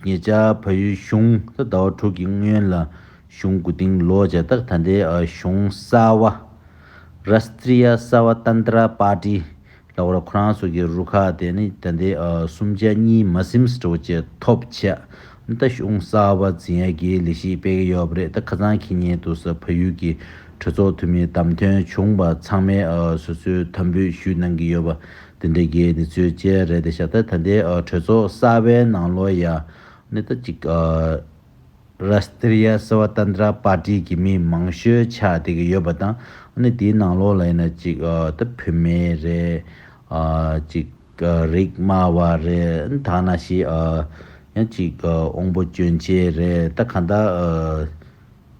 ཉེ་ཆར་བལ་ཡུལ་གཞུང་ད་ཟླ་བ་དྲུག་གི་སྔོན་ལ་ གཞུང་མགོ་རྟིང་སློག་བྱས། ད་ད་ལྟའི་ཨ་གཞུང་གསར་པ་Rashtriya Savatrantra Party ལབ་པ་རེད། ཁོ་རང་ཚོ་གི་རུ་ཁག་དེ་ནི་ད་ལྟའི་ཨ་སུམ་བརྒྱ་གཉིས་མ་ཟིན་འགྲོ་བྱས་ཐོབ་བྱས། ད་གཞུང་གསར་པ་འཛིན་ཡ་གི་ལས་གཞི་སྤེལ་གྱི་ཡོད་པ་རེད། ད་ཁ་སང་ཁེ་ཉིན་དུ་ས་བལ་ཡུལ་གྱི་གྲོས་ཚོགས་འཐུས་མི་བདམས་ཐོན་བྱུང་བ་ཚང་མས་ཨ་སོ་སོའི་དམ་འབུལ་ཞུས་གནང་གི་ཡོད་པ་དེ་འདྲ་གི་གནས་ཚུལ་བཅས་རེད། དེ་ཤ་ད་ད་ལྟའི་ཨ་གྲོས་ཚོགས་གསར་པའི་ནང་ལོགས་ཡ་ནི་ད་ཅིག་ཨ་Rashtriya Swatantra Party གི་མི་མང་ཤོས་ཆགས་བསྡད་ཀྱི་ཡོད་པ་དང་། ཨ་ནི་དེའི་ནང་ལོགས་ལ་ཡིན་ན་ཅིག་ཨ་ད་བུད་མེད་རེད། ཨ་ཅིག་ཨ་རིགས་དམའ་བ་རེད། ད་ནང་བཞིན་ཨ་ཡང་ཅིག་ཨ་དབང་པོ་སྐྱོན་ཅན་རེད། ད་གང་ལྟར་ཨ་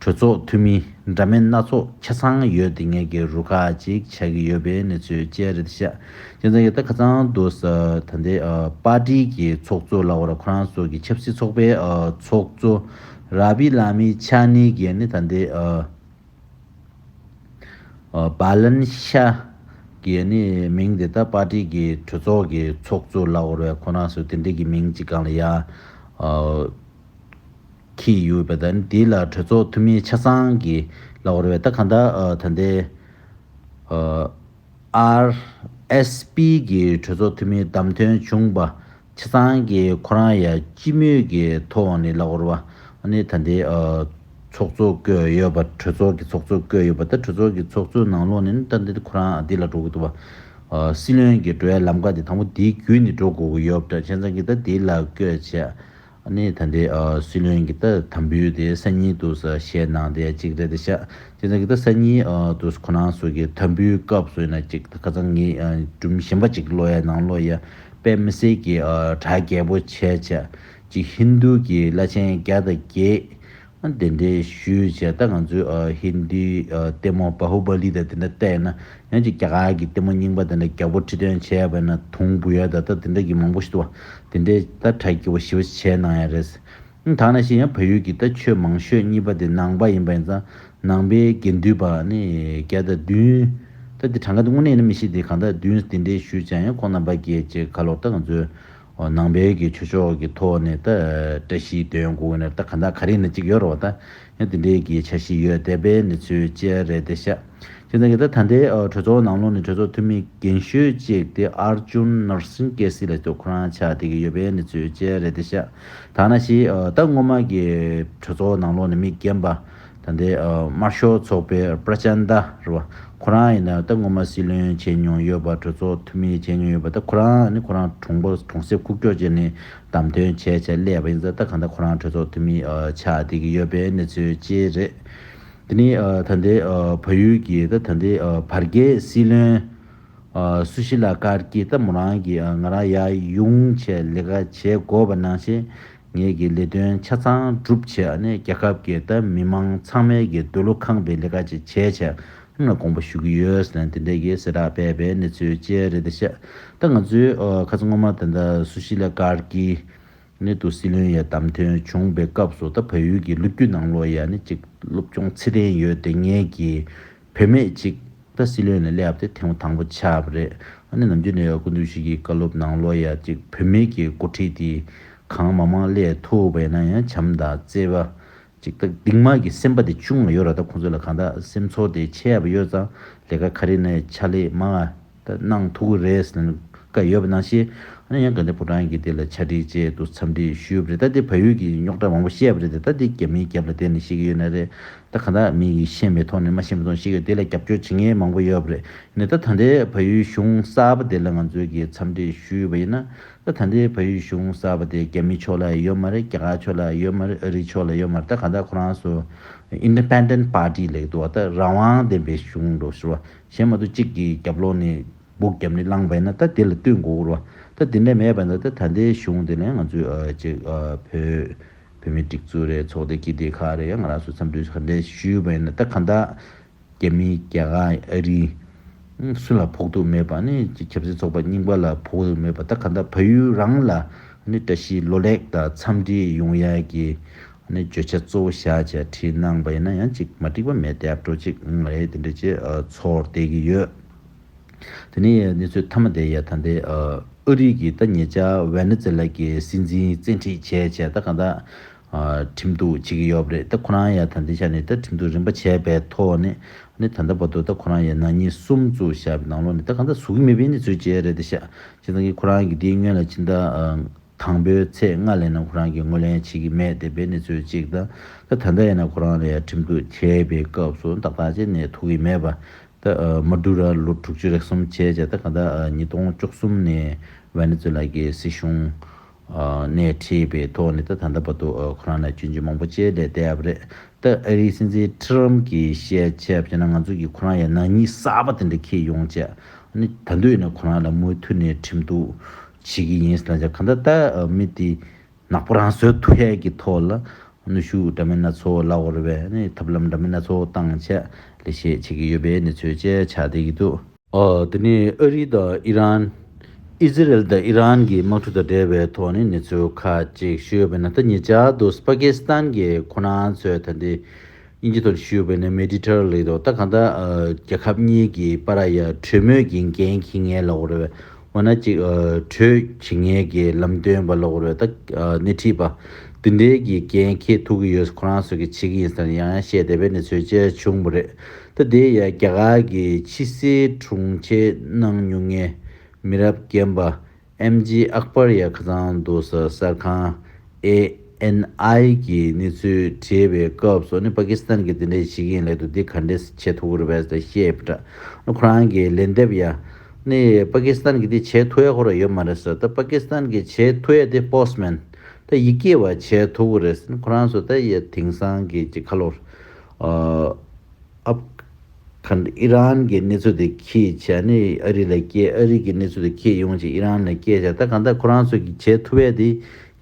གྲོས་ཚོགས་འཐུས་མི་འདྲ་མིན་སྣ་ཚོགས་ཆ་ཚང་ཡོད་བསྡད་མཁན་གྱི་རུ་ཁག་ཅིག་ཆགས་ཀྱི་ཡོད་པའི་གནས་ཚུལ་བཅས་རེད་ཤག་བྱས་ཙང་གི་ད་ཁ་སང་དུ་ས་ད་ལྟའི་ཨ་པར་ཏི་གི་ཚོགས་གཙོ་ལབ་པ་རེད། ཁོ་རང་ཚོ་གི་ཆབ་སྲིད་ཚོགས་པའི་ཨ་ཚོགས་གཙོ་ར་བི་ལ་མི་ཆ་ནི་གིས་ནི་ད་ལྟའི་ཨ་ཨ་བ་ལན་ཤ་གི་ནི་མིང་དེ་ད་པར་ཏི་གི་གྲོས་ཚོགས་ཀྱི་ཚོགས་གཙོ་ལབ་པ་རེད། ཁོ་རང་ཚོ་དེ་འདྲའི་གི་མིང་ཅིག་སྒང་ལ་ཡ་ཨ་འཁྱེར་ཡོད་པ་དང་། འདི་ལ་གྲོས་ཚོགས་འཐུས་མི་ཆ་ཚང་གིས་ལབ་པ་རེད། ད་གང་ལྟར་ཨ་ད་ལྟའི་ཨ་ཨར་ཨེས་པི་གི་གྲོས་ཚོགས་འཐུས་མི་བདམས་ཐོན་བྱུང་བ་ཆ་ཚང་གིས་ཁོ་རང་ཡ་སྤྱི་མོས་ཀྱི་ཐོག་ནས་ལབ་པ་རེད་བ། ཨ་ནི་ད་ལྟའི་ཨ་ཚོགས་གཙོ་བསྐོས་ཡོད་པ། གྲོས་ཚོགས་ཀྱི་ཚོགས་གཙོ་བསྐོས་ཡོད་པ། ད་གྲོས་ཚོགས་ཀྱི་ཚོགས་གཙོའི་ནང་ལོགས་ནས་ནི་ད་ལྟའི་ཁོ་རང་འདི་ལ་འགྲོ་གི་འདུག་བ། ཨ་སྲིད་བློན་གྱི་འགྲོ་ཡ་ལམ་ཁ་དེ་དང་པོ་འདིའི་བརྒྱུད་ནས་འགྲོ་དགོས་ཀྱི་ཡོད་པ་འདྲ། བྱས་ཙང་གི་ད་འདི་ལ་བསྐོས་བྱས། ཨ་ནི་ད་ལྟའི་ཨ་སྲིད་བློན་གྱི་ད་དམ་འབུལ་དེ་སང་ཉིན་དུ་ས་བཞེས་གནང་བསྡད་ཡ་གཅིག་རེད་དེ་ཤག་བྱས་ཙང་གི་ད་སང་ཉིན་ཨ་དུ་ཁོ་རང་ཚོ་གི་དམ་འབུལ་སྐབས་སུ་ཡིན་ན་ཅིག་ད་ཁ་སང་ངས་ཨ་སྒྲུང་གཞན་པ་ཅིག་ཀློག་ཡ་ནང་ཀློག་ཡ་དཔེ་མི་སྲིད་ཀྱི་ཨ་གྲ་རྒྱས་པོ་བྱས་བྱས། ཅིག་ཧིན་རྡུ་གི་བླ་ཆེན་བརྒྱ་དང་བརྒྱད་ཨ་གདན་འདྲེན་ཞུས་བྱས། ད་ང་ཚོའི་ཨ་ཧིན་རྡུའི་ཨ་ལྟད་མོ་བ་ཧུ་བ་ལི་དང་དེ་འདྲ་བལྟས་ན། ཡང་ཅིག་རྒྱ་གར་གྱི་ལྟད་མོ་རྙིང་པ་དེ་འདྲ་རྒྱལ་པོ་ཁྲི་སྟོན་བྱས་པ་ན་དུང་འབུད་ཡ་ད་ལྟ་དེ་འདྲ་གི་མང་པོ་ཞིག་འདུག་བ། དེ་འདྲའི་ད་གྲ་རྒྱས་པོ་ཞེ་པོ་ཞིག་བྱས་གནང་ཡ་རེད། ད་ནང་བཞིན་ཡང་བལ་ཡུལ་གྱི་ད་ཆོས་མང་ཤོས་གཉིས་པ་དེ་ནང་པ་ཡིན་པ་ཡིན་ཙང་། ནང་པའི་དགེ་འདུན་པ་ནི་བརྒྱ་དང་བདུན། ད་དེ་གྲངས་ཀ་དེ་དངོས་གནས་ཡིན་ན་མི་ཤེས་ཏེ། གང་ལྟར་བདུན་དེ་འདྲའི་ཞུས་ཀྱང་ཡང་ཁོང་རྣམ་པ་གིས་ཅིག་ཁ་ལོ་ད་ང་ཚོའི་ནང་པའི་གི་ཆོས་ཕྱོགས་ཀྱི་ཐོག་ནས་ད་བཀྲ་ཤིས་འདོན་དགོས་ན་ད་གང་ལྟར་ག་རེ་ཡིན་ན་ཅིག་ཡོད་རེད་བ། ད་ཡང་དེ་འདྲའི་གི་འཆར་གཞི་ཡོད་བསྡད་པའི་གནས་ཚུལ་བཅས་རེད་དེ་ཤག་བྱས་ཙང་གི་ད་ད་ལྟའི་ཨ་གྲོས་ཚོགས་ནང་ལོགས་ནས་གྲོས་ཚོགས་འཐུས་མི་རྒན་ཤོས་གཅིག་དེ་ཨར་ཇུན་ནར་སིང་ཀེ་སི་ལབ་ཅིག་ཁོ་རང་ཆགས་བསྡད་ཀྱི་ཡོད་པའི་གནས་ཚུལ་བཅས་རེད་དེ་ཤག་ད་ནང་བཞིན་ཨ་ད་སྔོན་མ་གི་གྲོས་ཚོགས་ནང་ལོགས་ནས་མི་རྒན་པ་ད་ལྟའི་ཨ་དམར་ཤོག་ཚོགས་པའི་པྲ་ཅན་ད་རེད་བ། ཁོ་རང་ཡིན་ན་ད་སྔོན་མ་སྲིད་བློན་བྱས་མྱོང་ཡོད་པ། གྲོས་ཚོགས་འཐུས་མི་བྱས་མྱོང་ཡོད་པ། ད་ཁོ་རང་ནི་ཁོ་རང་གྲོང་པ་གྲོང་གསེབ་ཁུག་ཀྱོག་ཅིག་ནས་བདམས་ཐོན་བྱས་བྱས་སླེབས་པ་ཡིན་ཙང་། ད་གང་ལྟར་ཁོ་རང་གྲོས་ཚོགས་འཐུས་མི་ཨ་ཆགས་བསྡད་ཀྱི་ཡོད་པའི་གནས་ཚུལ་བཅས་རེད། དེ་ནས་ཨ་ད་ལྟའི་ཨ་བལ་ཡུལ་གྱི་ད་ད་ལྟའི་ཨ་བར་བརྒལ་སྲིད་བློན་ཨ་སུ་ཤི་ལ་ཀར་ཀི་ད་མོ་རང་གིས་ཨ་ང་རང་ཡར་ཡོང་བྱས་ལས་ཀ་བྱེད་དགོས་པ་ནང་བཞིན། ངེད་ཀྱི་ལས་དོན་ཆ་ཚང་བསྒྲུབས་བྱས། ཨ་ནི་རྒྱལ་ཁབ་ཀྱི་ད་མི་མང་ཚང་མའི་གི་འདོད་བློ་ཁེངས་པའི་ལས་ཀ་ཅིག་བྱས་བྱས་ཨ་ནི་དགོངས་པ་ཞུ་གི་ཡོད་ཟེར་ནས་དེ་འདྲའི་གི་གསལ་བསྒྲགས་སྤེལ་བའི་གནས་ཚུལ་བཅས་རེད་དེ་ཤག་ད་ང་ཚོའི་ཨ་ཁ་སང་སྔོན་མ་ད་ལྟ་སུ་ཤི་ལ་ཀར་ཀི་ནི་དུ་སྲིད་བློན་ཡང་བདམས་ཐོན་བྱུང་བའི་སྐབས་སུ། ད་བལ་ཡུལ་གྱི་ལོ་རྒྱུས་ནང་ལོགས་ཡང་ནི་ཅིག་སློབ་སྦྱོང་ཚད་ལྡན་ཡོད་དེ་ངེད་ཀྱི་བུད་མེད་ཅིག་ད་སྲིད་བློན་ལ་སླེབས་ཏེ་ཐེངས་དང་པོ་ཆགས་པ་རེད། ཨ་ནི་ནམ་རྒྱུན་ནས་སྐུ་མདུན་ཞིག་གི་བཀའ་སློབ་ནང་ལོགས་ཡང་ཅིག་བུད་མེད་ཀྱི་འགོ་ཁྲིད་དེ་གང་མང་མང་སླེབས་ཐུབ་པ་ཡིན་ན་ཡང་བྱམས་དང་བརྩེ་བ་ཅིག་ད་གདིང་དམར་གྱི་སེམས་པ་དེ་ཅུང་ཡོད་ར། ད་ཁོང་ཚོ་ལ་གང་ལྟར་སེམས་ཚོར་དེ་ཆེ་བ་ཡོད་ཙང་། ལས་ཀ་ག་རེ་ནས་ཕྱག་ལས་མང་ད་གནང་ཐུབ་ཀྱི་རེད་ཟེར་ནས་བཀའ་ཡོད་པ་ནང་བཞིན། ཨ་ནི་ཡང་དགའ་ལྡན་ཕོ་བྲང་གི་དེ་ལ་ཕྱག་བྲིས་བཅས་དུ་འཚམས་འདྲི་ཞུས་པ་རེད། ད་དེ་བལ་ཡུལ་གྱི་རྙོག་དྲ་མང་པོ་བཤད་པ་རེད་དེ། ད་དེ་རྒྱ་མིའི་རྒྱབ་ལ་བསྡད་ནས་ཤེས་ཀྱི་ཡོད་ན་རེད། ད་གང་ལྟར་མི་ཡིས་ཤེས་མེད་ཐོག་ནས་མ་ཤེས་མེད་ཐོག་ནས་ཤེས་ཀྱི་ཡོད། དེ་ལ་རྒྱབ་སྐྱོར་བྱེད་མཁན་མང་པོ་ཡོད་པ་རེད། ནས་ད་ད་ལྟའི་བལ་ཡུལ་གཞུང་གསར་པ་དེ་ལ་ང་ཚོས་ཀྱི་འཚམས་འདྲི་ཞུས་པ་ཡིན་ན། ད་ད་ལྟའི་བལ་ཡུལ་གཞུང་གསར་པ་དེ་རྒྱ་མི་ཕྱོགས་ལ་ཡོད་མ་རེད། རྒྱ་གར་ཕྱོགས་ལ་ཡོད་མ་རེད། ཨ་རིའི་ཕྱོགས་ལ་ཡོད་མ་རེད། ད་གང་ལྟར་ཁོ་རང་ཚོ་Independent Party ལབ་ཀྱི་འདུག་བ། ད་རང་དབང་ལྡན་པའི་གཞུང་འགྲོ་ཞུ་བ། གཞན་མ་གཏོགས་གཅིག་གི་རྒྱབ་ལོགས་ནས་སྦུག་བརྒྱབ་ནས་བླངས་པ་ཡིན་ན་ད་དེ་ལ་བསྟུན་དགོས་རེད་བ། ད་དེ་འདྲ་མེད་པ་ན་ད་ད་ལྟའི་གཞུང་དེ་ལ་ང་ཚོས་ཨ་ཅིག་ཨ་བོད་བོད་མི་སྒྲིག་འཛུགས་རེད། ཚོགས་སྡེ་སྐྱིད་སྡེ་ཁག་རེད། ཡང་ང་རང་ཚོ་འཚམས་འདྲི་ག་འདྲ་ཞུས་པ་ཡིན་ན། ད་གང་ལྟར་རྒྱ་མི་རྒྱ་གར་ཨ་རི་སུ་ལ་ཕོག་ཐུག་མེད་པ། ནི་ཆབ་སྲིད་ཚོགས་པ་རྙིང་པ་ལ་ཕོག་ཐུག་མེད་པ། ད་གང་ལྟར་བལ་ཡུལ་རང་ལ་ནི་བཀྲ་ཤིས་ལོ་ལེགས་དང་འཚམས་འདྲི་ཡོང་ཡ་གི་ནི་བརྗོད་བྱ་གཙོ་བོ་བཞག་བྱས་བྲིས་གནང་པ་ཡིན་ན་ཡང་ཅིག་མ་འགྲིག་པ་མེད་དེ་འགྲོ་ཅིག་ང་རེ་དེ་འདྲ་ཅིག་ཨ་ཚོར་བསྡད་ཀྱི་ཡོད། དེ་ནས་གནས་ཚུལ་མཐའ་མ་དེ་ཡ་ད་ལྟའི་ཨ་ཨ་རི་གི་ད་ཉེ་ཆར་ཝེ་ནེ་ཛེ་ལ་གི་སྲིད་འཛིན་བཙན་ཁྲིད་བྱས་བྱས། ད་གང་ལྟར་ ཁྲིམས་གཏུག་བྱེད་ཀྱི་ཡོད་པ་རེད། ད་ཁོ་རང་ཡང་ད་ལྟའི་ཆ་ནས་ད་ཁྲིམས་གཏུག་རིམ་པ་བྱས་པའི་ཐོག་ནས་ནི་ད་ལྟ་བར་དུ་ད་ཁོ་རང་ཡང་ནག་ཉེས་གསུམ་བཙུགས་བཞག་པའི་ནང་ལོགས་ནས་ད་གང་ལྟར་ཟུར་གྱི་མེད་པའི་གནས་ཚུལ་བཅས་རེད་དེ་ཤག་བྱས་ཙང་གི་ཁོ་རང་གི་དེའི་སྔོན་ལ་ཕྱི་ཟླ་དང་པོའི་ཚེས་ལྔ་ལ་ཡིན་ན་ཁོ་རང་གིས་ངོས་ལེན་བྱེད་ཀྱི་མེད་བསྡད་པའི་གནས་ཚུལ་གཅིག་དང་། ད་ད་ལྟ་ཡིན་ན་ཁོ་རང་ལ་ཡང་ཁྲིམས་གཏུག་བྱས་པའི་སྐབས་སུ་ཏག་ཏག་ཅིག་ནས་ཐུག་གི་མེད་པ། ད་མ་ཌུ་ར་ལོ་དྲུག་ཅུ་རེ་གསུམ་བྱས་བྱས་ད་གང་ལྟར་ཉིས་སྟོང་བཅུ་གསུམ་ནས་ཝེ་ནེ་ཛུ་ལ་གི་སྲིད་གཞུང་ནས་ཁྲིད་པའི་ཐོག་ནས་ད་ད་ལྟ་བར་དུ་ཁོ་རང་ལ་སྐྱོན་བརྗོད་མང་པོ་བྱས་ལས་བསྡད་ཡོད་པ་རེད། ད་ཨ་རིའི་སྲིད་འཛིན་ཊྲམ་གྱིས་བཤད་བྱས་པ་བྱས་ན་ང་ཚོ་གིས་ཁོ་རང་ཡང་ནག་ཉེས་གསར་པ་དེ་འདྲ་འཁྱེར་ཡོང་བྱས། ཨ་ནི་ད་དུང་ཡིན་ན་ཁོ་རང་ལ་མུ་མཐུད་ནས་ཁྲིམས་གཏུག་བྱེད་ཀྱི་ཡིན་ཟེར་ལབ་བྱས། གང་ལྟར་ད་མི་དེ་ནག་པོ་རང་བཟོ་ཐུབ་ཡས་ཀྱི་ཐོག་ལ་གནོན་ཤུགས་འདྲ་མིན་སྣ་ཚོགས་ལབ་དགོས་རེད་པས། ཨ་ནི་ཐབས་ལམ་འདྲ་མིན་སྣ་ཚོགས་བཏང་བྱས་ལས་བྱེད་བྱེད་ཀྱི་ཡོད་པའི་གནས་ཚུལ་བཅས་ཆགས་བསྡད་ཀྱི་འདུག་ཨོ། དེ་ནས་ཨ་རི་དང་ཨི་རན། ཨི་ཛི་རལ་དང་ཨི་རན་གྱི་དམག་འཁྲུག་དང་འབྲེལ་བའི་ཐོག་ནས་གནས་ཚུལ་ཁག་ཅིག་ཞུས་པ་ཡིན་ན། ད་ཉེ་ཆར་དུ་པ་ཀི་སི་ཐན་གྱི་ཁོ་རང་ཚོས་ད་ལྟའི་དབྱིན་ཇི་ཐོག་ཞུས་པ་ཡིན་ན་མེ་ཌི་ཊར་ལབ་འདུག་ད་གང་ལྟར་ཨ་རྒྱལ་ཁབ་གཉིས་ཀྱི་བར་ཡ་གྲོས་མོལ་གྱི་འགན་འཁྱེར་མཁན་ལབ་དགོས་རེད་པས། འོ་ན་ཅིག་ཨ་གྲོས་བྱེད་མཁན་གྱི་ལམ་སྟོན་པ་ལབ་དགོས་རེད་པས། ད་ཨ་སྣེ་ཁྲིད་པ་འདི་འདྲའི་གི་འགན་འཁྱེར་ཐུབ་ཀྱི་ཡོད། ཁོ་རང་ཚོ་གིས་བྱེད་ཀྱི་ཡིན་ཟེར་ནས་ཡང་ཡང་བཤད་བསྡད་པའི་གནས་ཚུལ་བཅས་བྱུང་བ་རེད། ད་དེ་ཡང་རྒྱ་གར་གྱི་ཕྱི་སྲིད་དྲུང་ཆེ་གནང་མྱོང་མཁན་མི་རབས་རྒན་པ་ཨེམ་ཇེ་ཨག་པར་ཡ་ཁ་སང་དུ་ས་གསར་ཁང་ཨེ་ཨེན་ཨའི་གི་གནས་ཚུལ་དྲིས་པའི་སྐབས་སུ་ནི་པ་ཀི་སི་ཐན་གྱིས་དེ་འདྲ་བྱེད་ཀྱི་ཡིན་ལབ་འདུག་འདི་ག་འདྲས་བྱེད་ཐུབ་ཀྱི་རེད་པས་ཟེར་བཤད་པ་འདྲ། ཁོ་རང་གིས་ལན་འདེབས་ཡ་ནི་པ་ཀི་སི་ཐན་གྱིས་འདི་བྱེད་ཐུབ་ཡ་ཁོ་རང་ཡོད་མ་རེད་ཟེར། ད་པ་ཀི་སི་ཐན་གྱིས་བྱེད་ཐུབ་ཡ་དེ་པོ་སི་ཊི་མེན་ད་ཡི་གེ་བ་བྱེད་ཐུབ་ཀྱི་རེད་ཟེར། ཁོ་རང་ཚོ་ད་ཡ་དེང་སང་གི་ཅིག་ཁ་ལོར་ཨ། ཨབ་གྷན་ཨི་རན་གྱི་གནས་ཚུལ་དེ་འཁྱེར་བྱས་ནས་ཨ་རི་ལ་སྐྱེལ། ཨ་རི་གི་གནས་ཚུལ་དེ་འཁྱེར་ཡོང་བྱས་ཨི་རན་ལ་སྐྱེལ་བྱས། ད་གང་ལྟར་ཁོ་རང་ཚོ་གིས་བྱེད་ཐུབ་པས་དེ་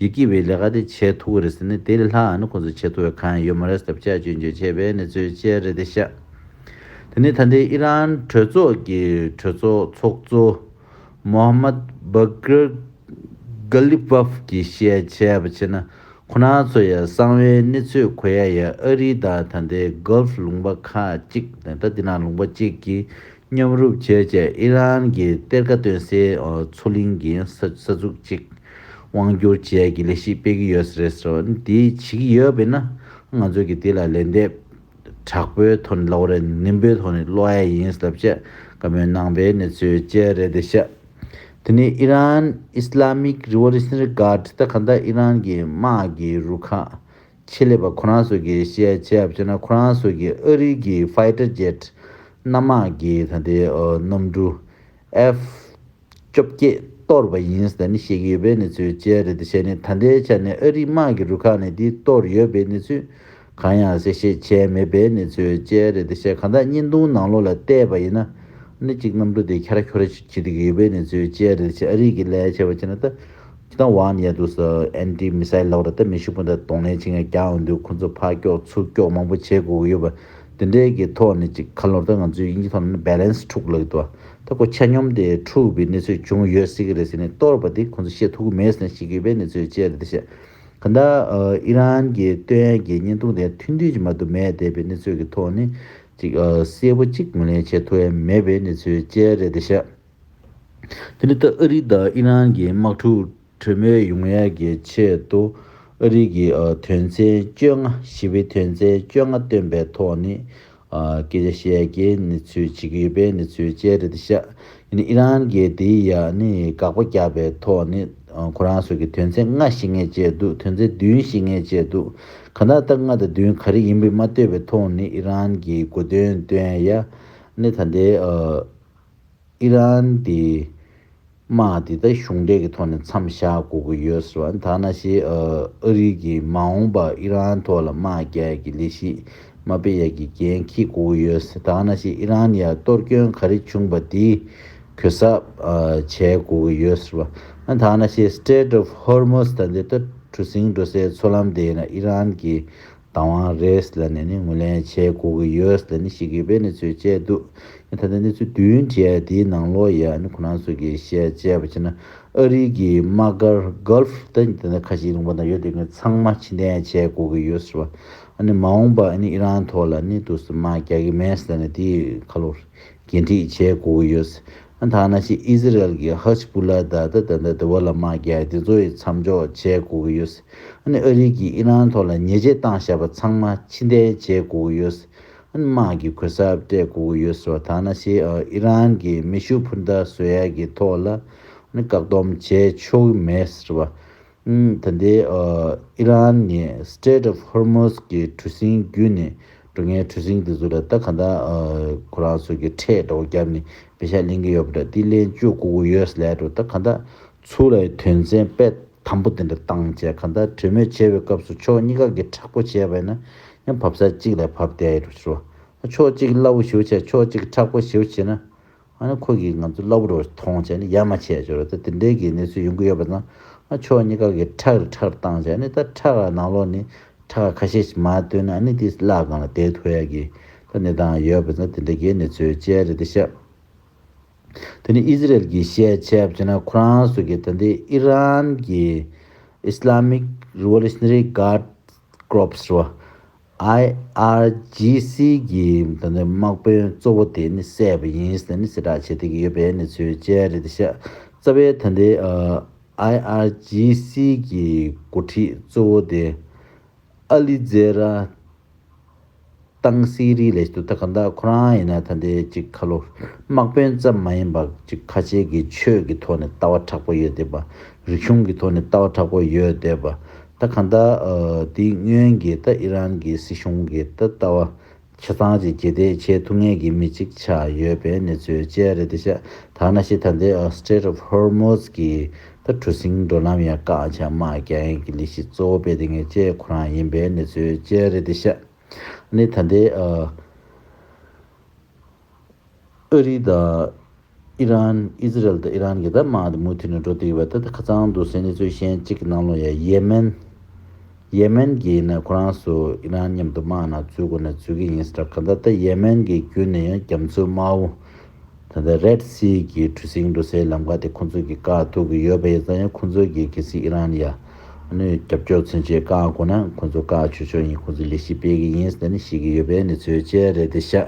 ཡི་གེ་བའི་ལས་ཀ་དེ་བྱེད་ཐུབ་ཀྱི་རེད་ཟེར་ནས་དེ་ལས་ལྷག་ནི་ཁོ་ཚོ་བྱེད་ཐུབ་པའི་གང་ཡང་ཡོད་མ་རེད་ཟེར་བྱས་སྐྱོན་བརྗོད་བྱས་པའི་གནས་ཚུལ་བཅས་རེད་དེ་ཤག་དེ་ནས་ད་ལྟའི་ཨི་རན་གྲོས་ཚོགས་ཀྱི་གྲོས་ཚོགས་ཚོགས་གཙོ་མོ་ཧ་མད་བྷ་གར་གྷ་ལི་བྷབ་ཀྱིས་བཤད་བྱས་པ་བྱས་ན། ཁོ་རང་ཚོ་ཡང་གསང་བའི་གནས་ཚུལ་གོ་ཡ་ཡ་ཨ་རི་དང་ད་ལྟའི་གྷལ་ཕ་ལུང་པ་ཁག་ཅིག་དང་ད་འདི་ནང་ལུང་པ་གཅིག་གིས་མཉམ་རུབ་བྱས་བྱས་ཨི་རན་གྱི་གཏེར་ཁ་སྟོན་སའི་ཨ་མཚོ་གླིང་གི་ས་ས་ཚུགས་གཅིག་དབང་བསྒྱུར་བྱས་ཀྱི་ལས་གཞི་སྤེལ་གྱི་ཡོད་ས་རེད་ཟེར་བ་ནི་དེ་བྱེད་ཀྱི་ཡོད་པས་ན་ང་ཚོ་གིས་དེ་ལ་ལན་འདེབས་དྲག་པོའི་ཐོག་ནས་ལབ་རེད། ནན་པོའི་ཐོག་ནས་སློག་ཡ་ཡིན་ཟེར་བྱས་བཀའ་མོལ་གནང་པའི་གནས་ཚུལ་བཅས་རེད་དེ་ཤག་དེ་ནས་ཨི་རན་ཨི་སི་ལ་མིག་རི་ཝོ་ལུ་ཤ་ན་རི་གྷར་ཌི་ད་ག་ད་ཨི་རན་གྱི་དམག་གི་རུ་ཁག་ཆེད་ལས་པ་ཁོ་རང་ཚོ་གིས་བཤད་བྱས་པ་བྱས་ན། ཁོ་རང་ཚོ་གིས་ཨ་རི་གི་ཕའི་ཊར་ཇེཊ་གནམ་དམག་གི་ད་ལྟའི་ཨ་གནམ་གྲུ་ཨེཕ་བཅོ་བརྒྱད་གཏོར་བ་ཡིན་ཟེར་ནས་བཤད་ཀྱི་ཡོད་པའི་གནས་ཚུལ་བཅས་རེད་དེ་བཤད་ནས། ད་ལྟའི་ཆ་ནས་ཨ་རིའི་དམག་གི་རུ་ཁག་ནས་འདི་གཏོར་ཡོད་པའི་གནས་ཚུལ་གང་ཡང་གསལ་བཤད་བྱས་མེད་པའི་གནས་ཚུལ་བཅས་རེད་དེ་བཤད། གང་ལྟར་བརྙན་ཐུང་ནང་ལོགས་ལ་བལྟས་པ་ཡིན་ན་ནི་གཅིག་གནམ་གྲུ་དེ་འཁྱར་འཁྱོར་བྱེད་བསྡད་ཀྱི་ཡོད་པའི་གནས་ཚུལ་བཅས་རེད་དེ་བཤད། ཨ་རི་གི་ལས་བྱས་པ་བྱས་ན་ད་ཇི་ལྟར་འོག་ནས་ཡ་འདུག་ས་ཨན་ཊི་མི་སའིལ་ལབ་ར་ད་མེ་ཤུགས་འཕུར་མདའ་གདོང་ལེན་བྱེད་མཁན་རྒྱག་འོང་དུས་ཁོ་ཚོ་ཕར་སྐྱོག་ཚུར་སྐྱོག་མང་པོ་བྱེད་དགོས་ཀྱི་ཡོད་པ། དེ་འདྲའི་གི་ཐོག་ནས་ཅིག་ཁ་ལོར་ད་ང་ཚོས་དབྱིན་ཇི་ཐོག་ནས་བྷེ་ལན་སི་འཁྲུག་ལབ་ཀྱི་འདུག་ད་ཁོ་ཆ་སྙོམས་དེ་འཁྲུག་པའི་གནས་ཚུལ་བྱུང་ཡོད་སྲིད་ཀྱི་རེད་ཟེར་ནས་གཏོར་བ་དེ་ཁོ་ཚོ་བཤད་ཐུབ་ཀྱི་མེད་ཟེར་ནས་བཤད་ཀྱི་ཡོད་པའི་གནས་ཚུལ་བཅས་རེད་དེ་བཤད། གང་ལྟར་ཨི་རན་གྱིས་སྟོན་ཡས་ཀྱི་བརྙན་ཐུང་དེ་ཐུང་ཐུང་ཅིག་མ་གཏོགས་མེད་བསྡད་པའི་གནས་ཚུལ་གྱི་ཐོག་ནས་ཅིག་གསལ་པོ་ཅིག་ངོས་ལེན་བྱེད་ཐུབ་ཡས་མེད་པའི་གནས་ཚུལ་བཅས་རེད་དེ་བཤད། དེ་ནི་ད་ཨ་རི་དང་ཨི་རན་གྱི་དམག་འཁྲུག་གྲོས་མོལ་ཡོང་ཡས་ཀྱི་ཆེད་དུ་ཨ་རི་གི་ཨ་དོན་ཚན་བཅོ་ལྔ་ཞི་བའི་དོན་ཚན་བཅོ་ལྔ་བཏོན་པའི་ཐོག་ནས་ཨ་སྐད་ཆ་བཤད་ཡས་ཀྱི་གནས་ཚུལ་བྱེད་ཀྱི་ཡོད་པའི་གནས་ཚུལ་བཅས་རེད་ཤག་ཡིན་ནའི་ཨི་རན་གྱིས་དེའི་ཡ་ནི་དགག་པ་བརྒྱབ་པའི་ཐོག་ནས་ཨ་ཁོ་རང་ཚོ་གི་དོན་ཚན་ལྔ་བཤིག་མཁན་བཅས་འདུག་དོན་ཚན་བདུན་བཤིག་མཁན་བཅས་འདུག་གང་ལྟར་ད་ལྔ་དང་བདུན་ག་རེ་ཡིན་པས་མ་ལྟོས་པའི་ཐོག་ནས་ཨི་རན་གྱི་གོ་དོན་སྟོན་ཡ་ནི་ད་ལྟའི་ཨ། ཨི་རན་དེ་དམག་དེ་ད་གཞུང་འབྲེལ་གྱི་ཐོག་ནས་མཚམས་བཞག་དགོས་ཀྱི་ཡོད་ཟེར་བ། ད་ནང་བཞིན་ཨ་རི་གིས་མ་འོངས་པར་ཨི་རན་ཐོག་ལ་དམག་རྒྱག་ཡག་གི་ལས་གཞི་མ་སྤེལ་ཡག་གི་འགན་འཁྱེར་དགོས་ཀྱི་ཡོད་ཟེར། ད་ནང་བཞིན་ཨི་རན་ཡར་གཏོར་སྐྱོན་ག་རེ་བྱུང་པ་དེ་གུས་ཞབས་ཨ་བྱེད་དགོས་ཀྱི་ཡོད་ཟེར་བ། ད་ནང་བཞིན་Strait of Hormuz ད་འདི་ད་གྲུ་གཟིངས་འགྲོ་སའི་མཚོ་ལམ་དེ་ཡིན་ན་ཨི་རན་གྱི་བདག་དབང་རེད་ལབ་ནས་ནི་ངོས་ལེན་བྱེད་དགོས་ཀྱི་ཡོད་ལབ་ནས་བཤད་ཀྱི་ཡོད་པའི་གནས་ཚུལ་བཅས་འདུག་ད་ལྟ་གནས་ཚུལ་བདུན་བྲིས་ཡ་དེའི་ནང་ལོགས་ཡ་ནི་ཁོ་རང་ཚོ་གིས་བཤད་བྱས་པ་བྱས་ན་ཨ་རི་གི་དམག་སྒར་Gulf ད་ད་ལྟ་ཁ་ཤས་ལུང་པ་ན་ཡོད་དེ་ངས་ཚང་མ་ཕྱིར་འཐེན་བྱེད་དགོས་ཀྱི་ཡོད་ཟེར་བ། ཨ་ནི་མ་འོངས་པ་ཨ་ནི་ཨི་རན་ཐོག་ལ་ནི་དུས་སུ་དམག་རྒྱག་གི་མེད་ཟེར་ནས་དེའི་ཁ་ལོར་འགན་འཁྲི་བྱེད་དགོས་ཀྱི་ཡོད། ཨ་ད་ནང་བཞིན་ཨི་ཟི་རལ་གྱི་ཧ་ཇི་བུ་ལ་དང་ད་ད་ད་དེ་བ་ལ་དམག་རྒྱག་དེ་ཚོ་ཡི་མཚམས་འཇོག་བྱེད་དགོས་ཀྱི་ཡོད། ཨ་ནི་ཨ་རི་གིས་ཨི་རན་ཐོག་ལ་ཉེས་ཆད་བཏང་བཞག་པ་ཚང་མ་ཕྱིར་འཐེན་བྱེད་དགོས་ཀྱི་ཡོད། ཨ་ནི་དམག་གི་གུ་ཡངས་སྤྲད་དགོས་ཀྱི་ཡོད་ཟེར་བ། ད་ནང་བཞིན་ཨ་ཨི་རན་གྱི་མེ་ཤུགས་འཕུར་མདའ་བཟོ་ཡག་གི་ཐོག་ལ་ཨ་ནི་བཀག་སྡོམ་བྱེད་ཆོག་གི་མེད་ཟེར་བ། ཨུམ། ད་ལྟའི་ཨ་ཨི་རན་ནས་Strait of Hormuz གི་གྲུ་གཟིངས་བརྒྱུད་ནས་འགྲོ་མཁན་གྲུ་གཟིངས་དེ་ཚོ་ལ་ད་ག་འདྲ་ཨ་ཁོ་རང་ཚོ་གི་ཁྲལ་འདྲ་བོ་བརྒྱབ་ནས་པེ་ཤག་ལེན་གྱི་ཡོད་པ་འདྲ། དེ་ལེན་བཅུག་དགོས་ཀྱི་ཡོད་ལབ་འགྲོ། ད་ག་འདྲ་ཚུར་ལ་དོན་ཚན་དཔེ་དམ་པོ་དེ་འདྲ་བཏང་བྱས་ག་འདྲ་གྲོས་མོལ་བྱེད་པའི་སྐབས་སུ་ཕྱོགས་གཉིས་ཀ་གིས་མཁྲེགས་པོ་བྱས་པ་ཡིན་ན་ཡང་བབས་ས་གཅིག་ལ་བབས་བསྡད་ཡོད་འགྲོ་ཟེར་བ། ཕྱོགས་གཅིག་སླ་བོ་ཞེ་པོ་བྱས་ཕྱོགས་གཅིག་མཁྲེགས་པོ་ཞེ་པོ་བྱས་ན། ཨ་ནི་ཁོ་གིས་ང་ཚོ་སླ་བོ་འདྲ་བོ་མཐོང་བྱས་ནས་ཡ་མ་བྱས་ཅོག་ར། ད་དེ་འདྲའི་གི་གནས་ཚུལ་ཡོང་གི་ཡོད་པ་ཙང་ཨ་ཕྱོགས་གཉིས་ཀ་གིས་ཁྲག་རེ་ཁྲག་རེ་བཏང་བྱས་ནས། ད་ཁྲག་ནང་ལོགས་ནས་ཁྲག་ཁ་ཤས་ཤིག་མར་བཏོན་ན་ཨ་ནི་དེ་བརླག་སྒང་ལ་བསྡད་ཐུབ་ཡ་གི་ད་གནས་སྟངས་ཡོད་པ་ཙང་དེ་འདྲ་གི་གནས་ཚུལ་བཅས་རེད་དེ་ཤག་དེ་ནས་ཨི་ཟི་རལ་གྱིས་བཤད་བྱས་པ་བྱས་ན་ཁོ་རང་ཚོ་གིས་ད་ལྟའི་ཨི་རན་གྱི་Islamic Revolutionary Guard Corps ཟེར་བ། ཨའི་ཨར་ཇི་སི་གི་ད་ལྟ་དམག་དཔོན་གཙོ་བོ་དེ་ནི་བསད་པ་ཡིན་ཟེར་ནས་གསལ་བསྒྲགས་བྱེད་བསྡད་ཀྱི་ཡོད་པའི་གནས་ཚུལ་བཅས་རེད་དེ་ཤག་རྩ་བའི་ད་ལྟའི་ཨའི་ཨར་ཇི་སི་གི་འགོ་ཁྲིད་གཙོ་བོ་དེ་ཨ་ལི་ཛེ་ར་ཏང་སི་རི་ལབ་ཀྱི་འདུག་ད་ག་འདྲ་ཁོ་རང་ཡིན་ན་ད་ལྟའི་ཅིག་ཁ་ལོ་དམག་དཔོན་ཙམ་མ་ཡིན་པར་ཅིག་ཁ་ཆེ་གི་ཆོས་ཀྱི་ཐོག་ནས་ལྟ་བ་མཁྲེགས་པོ་ཡོད་བསྡད་པ། རིག་གཞུང་གི་ཐོག་ནས་ལྟ་བ་མཁྲེགས་པོ་ཡོད་བསྡད་པ། ད་གང་ལྟར་ཨ་དེའི་སྔོན་གྱི་ད་ཨི་རན་གྱི་སྲིད་གཞུང་གི་ད་ལྟ་བ་ཆ་ཚང་ཅིག་རྗེས་འདེད་བྱེད་ཐུབ་མཁན་གྱི་མི་གཅིག་ཆགས་ཡོད་པའི་གནས་ཚུལ་བཅས་རེད་དེ་ཤག་ད་ནང་བཞིན་ད་ལྟའི་ཨ་Strait of Hormuz གི་ད་གྲུ་གཟིངས་འགྲོ་ལམ་ཡང་བཀག་བྱས་དམག་རྒྱག་མཁན་གྱི་ལས་གཞི་གཙོ་བོ་སྤེལ་བསྡད་མཁན་བཅས་ཁོ་རང་ཡིན་པའི་གནས་ཚུལ་བཅས་རེད་དེ་ཤག་ཨ་ནི་ད་ལྟའི་ཨ་ཨ་རི་དང་ཨི་རན། ཨི་ཟི་རལ་དང་ཨི་རན་གྱི་ད་དམག་དེ་མུ་མཐུད་ནས་འགྲོ་བསྡད་ཡོད་པ། ད་ད་ཁ་སང་དུ་གསན་གནས་ཚུལ་གཞན་གཅིག་གི་ནང་ལོགས་ཡ་ཡེ་མེན། ཡེ་མེན་གྱི་ཡིན་ན་ཁོ་རང་ཚོ་ཨི་རན་མཉམ་དུ་དམག་ནང་འཛུལ་དགོས་ན་འཛུལ་གྱི་ཡིན་ཟེར། གང་ལྟར་ད་ཡེ་མེན་གྱི་བརྒྱུད་ནས་ཡང་རྒྱ་མཚོ་དམར་པོ་ད་ལྟ་Red Sea གི་གྲུ་གཟིངས་འགྲོ་སའི་ལམ་ཁ་དེ་ཁོང་ཚོ་གིས་བཀག་ཐུབ་ཀྱི་ཡོད་པ་ཡིན་ཙང་ཡང་ཁོང་ཚོ་གིས་གལ་སྲིད་ཨི་རན་ཡ་ཨ་ནི་རྒྱབ་སྐྱོར་མཚོན་ཆེད་བཀག་དགོས་ན་ཁོང་ཚོ་བཀག་ཆོག་ཆོག་ཡིན། ཁོང་ཚོ་ལས་གཞི་སྤེལ་གྱི་ཡིན་ཟེར་ནས་བཤད་ཀྱི་ཡོད་པའི་གནས་ཚུལ་བཅས་རེད་དེ་ཤག